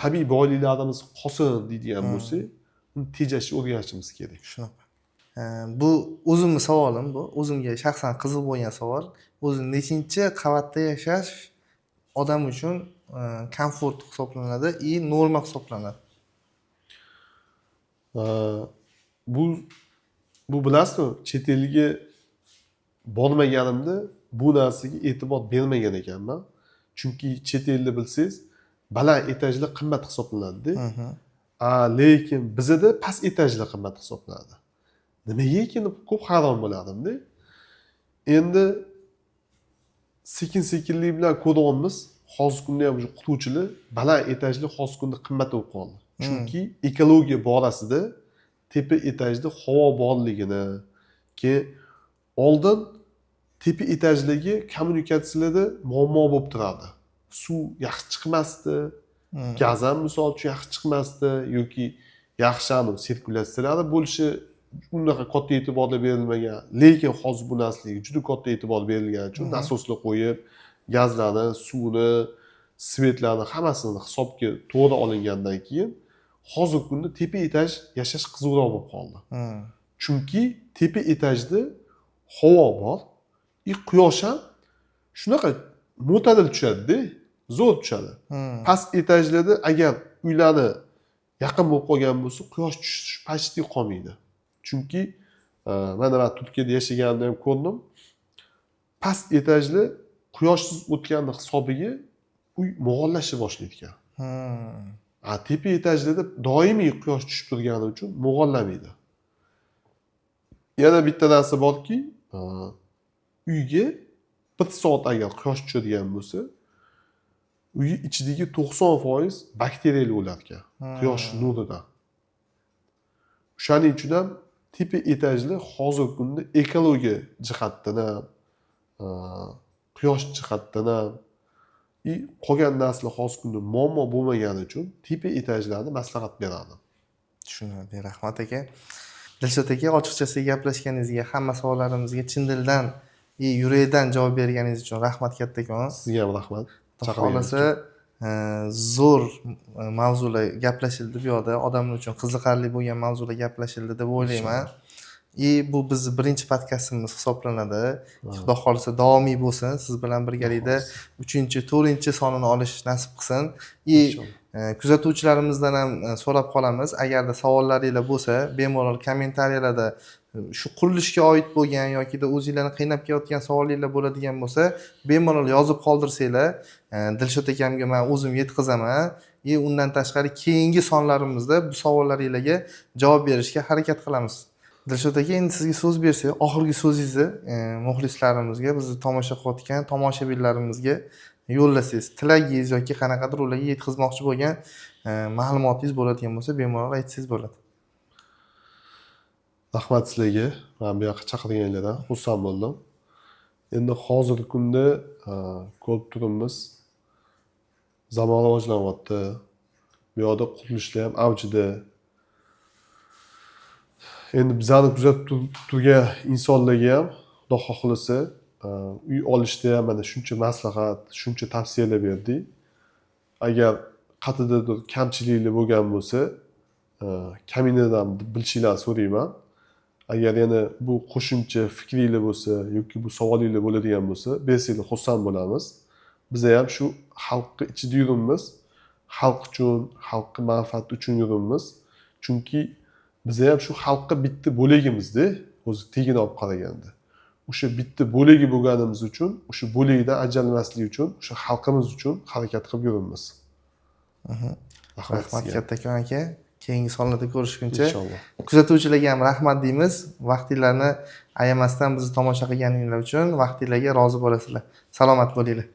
tabiiy boyliklarimiz qolsin deydigan bo'lsak, uni tejashni o'rganishimiz kerak. Shunaqa. Bu o'zimni savolim, bu o'zimga shaxsan qiziq bo'lgan savol. O'zi nechinchi qavatda yashash odam uchun komfort hisoblanadi и norma hisoblanadi? Bu bilasizmi, chet elga bormaganimda bu narsaga e'tibor bermagan ekanman, chunki chet elda, bilsangiz, baland etajlar qimmat hisoblanadida. A lekin bizada past etajlar qimmat hisoblanadi. Nimaga ekan deb ko'p hayron bo'lardimda. Endi sekin sekinlik bilan ko'ryapmiz, hozirgi kunda ham уже quruvchilar baland etajli hozirgi kunda qimmat bo'lib qoldi, chunki ekologiya borasida tepa etajda havo borligini, keyin oldin tepa etajdagi kommunikatsiyalarda muammo bo'lib turardi, suv yaxshi chiqmasdi, gaz ham, misol uchun, yaxshi chiqmasdi yoki yaxshi anavi sirkulyatsiyalari bo'lishi unaqa katta e'tiborlar berilmagan. Lekin hozir bu narsalarga juda katta e'tibor berilgani uchun nasoslar qo'yib, gazlarni, suvni, свет larni hammasini hisobga to'g'ri olingandan keyin hozirgi kunda tepa etaj yashash qiziqroq bo'lib qoldi, chunki tepa etajda havo bor и quyosh ham shunaqa mo'tadil tushadida, zo'r tushadi. Past etajlarda agar uylarni yaqin bo'lib qolgan bo'lsa, quyosh tushish почти qolmaydi, chunki mana man Turkiyada yashaganimda ham ko'rdim, past etajli quyoshsiz o'tganni hisobiga uy mo'g'ollashib boshlaydi ekan. A tepa etajlarda doimiy quyosh tushib turgani uchun mo'g'ollamaydi. Yana bitta narsa borki, uyga bir soat agar quyosh tushadigan bo'lsa, uyi ichidagi 90% bakteriyalar o'lar ekan quyosh nuridan. O'shaning uchun ham tepa etajli hozirgi kunda ekologiya jihatdan ham, quyosh jihatdan ham и qolgan narsalar hozirgi kunda muammo bo'lmagani uchun tepa etajlarni maslahat berardim. Tushunarli, rahmat aka. Dilshod aka, ochiqchasiga gaplashganingizga, hamma savollarimizga chin dildan и yurakdan javob berganingiz uchun rahmat kattakon. Sizga ham rahmat Xudo chaqirganingiz xohlasa, uchun. Zo'r mavzular gaplashildi bu yoqda, odamlar uchun qiziqarli bo'lgan mavzular gaplashildi deb o'ylayman. И bu bizni birinchi podkastimiz hisoblanadi. Xudo xohlasa, davomiy bo'lsin. Siz bilan birgalikda uchinchi, to'rtinchi sonini olish nasib qilsin и Inshaalloh. Kuzatuvchilarimizdan ham so'rab qolamiz, agarda savollaringlar bo'lsa, bemalol kommentariyalarda shu qurilishga oid bo'lgan yokida o'zinglarni qiynab kelayotgan savolinglar bo'ladigan bo'lsa, bemalol yozib qoldirsanglar, Dilshod akamga man o'zim yetkazaman и undan tashqari keyingi sonlarimizda bu savollaringlarga javob berishga harakat qilamiz. Dilshod aka, endi sizga so'z bersak, oxirgi so'zingizni muxlislarimizga, bizni tomosha qilayotgan tomoshabinlarimizga yo'llasangiz, tilagingiz yoki qanaqadir ularga yetkazmoqchi bo'lgan ma'lumotingiz bo'ladigan bo'lsa, bemalol aytsangiz bo'ladi. Rahmat sizlarga, mani bu yoqqa chaqirganinglardan xursand bo'ldim. Endi hozirgi kunda ko'rib turibmiz, zamon rivojlanyapti, bu yoqda qurilishlar ham avjida. Endi bizani kuzatib turgan insonlarga ham, xudo xohlasa, uy olishda ham mana shuncha maslahat, shuncha tavsiyalar berdik. Agar qayerdadir kamchiliklar bo'lgan bo'lsa, kaminadan bilishinglarni so'rayman. Agar yana bu qo'shimcha fikringlar bo'lsa yoki bu savolinglar bo'ladigan bo'lsa, bersanglar, xursand bo'lamiz. Biza ham shu xalqni ichida yuribmiz, xalq uchun, xalqni manfaati uchun yuribmiz, chunki biza ham shu xalqqa bitta bo'lagimizda o'zi. Tagini olib qaraganda, o'sha bitta bo'lagi bo'lganimiz uchun, o'sha bo'lakdan ajralmaslik uchun, o'sha xalqimiz uchun harakat qilib yuribmiz. Rahmat Rahmat sizga. kattakon aka, keyingi sonlarda ko'rishguncha. Inshaalloh. Kuzatuvchilarga ham rahmat deymiz, vaqtinglarni ayamasdan bizni tomosha qilganinglar uchun. Vaqtinglarga rozi bo'lasizlar. Salomat bo'linglar.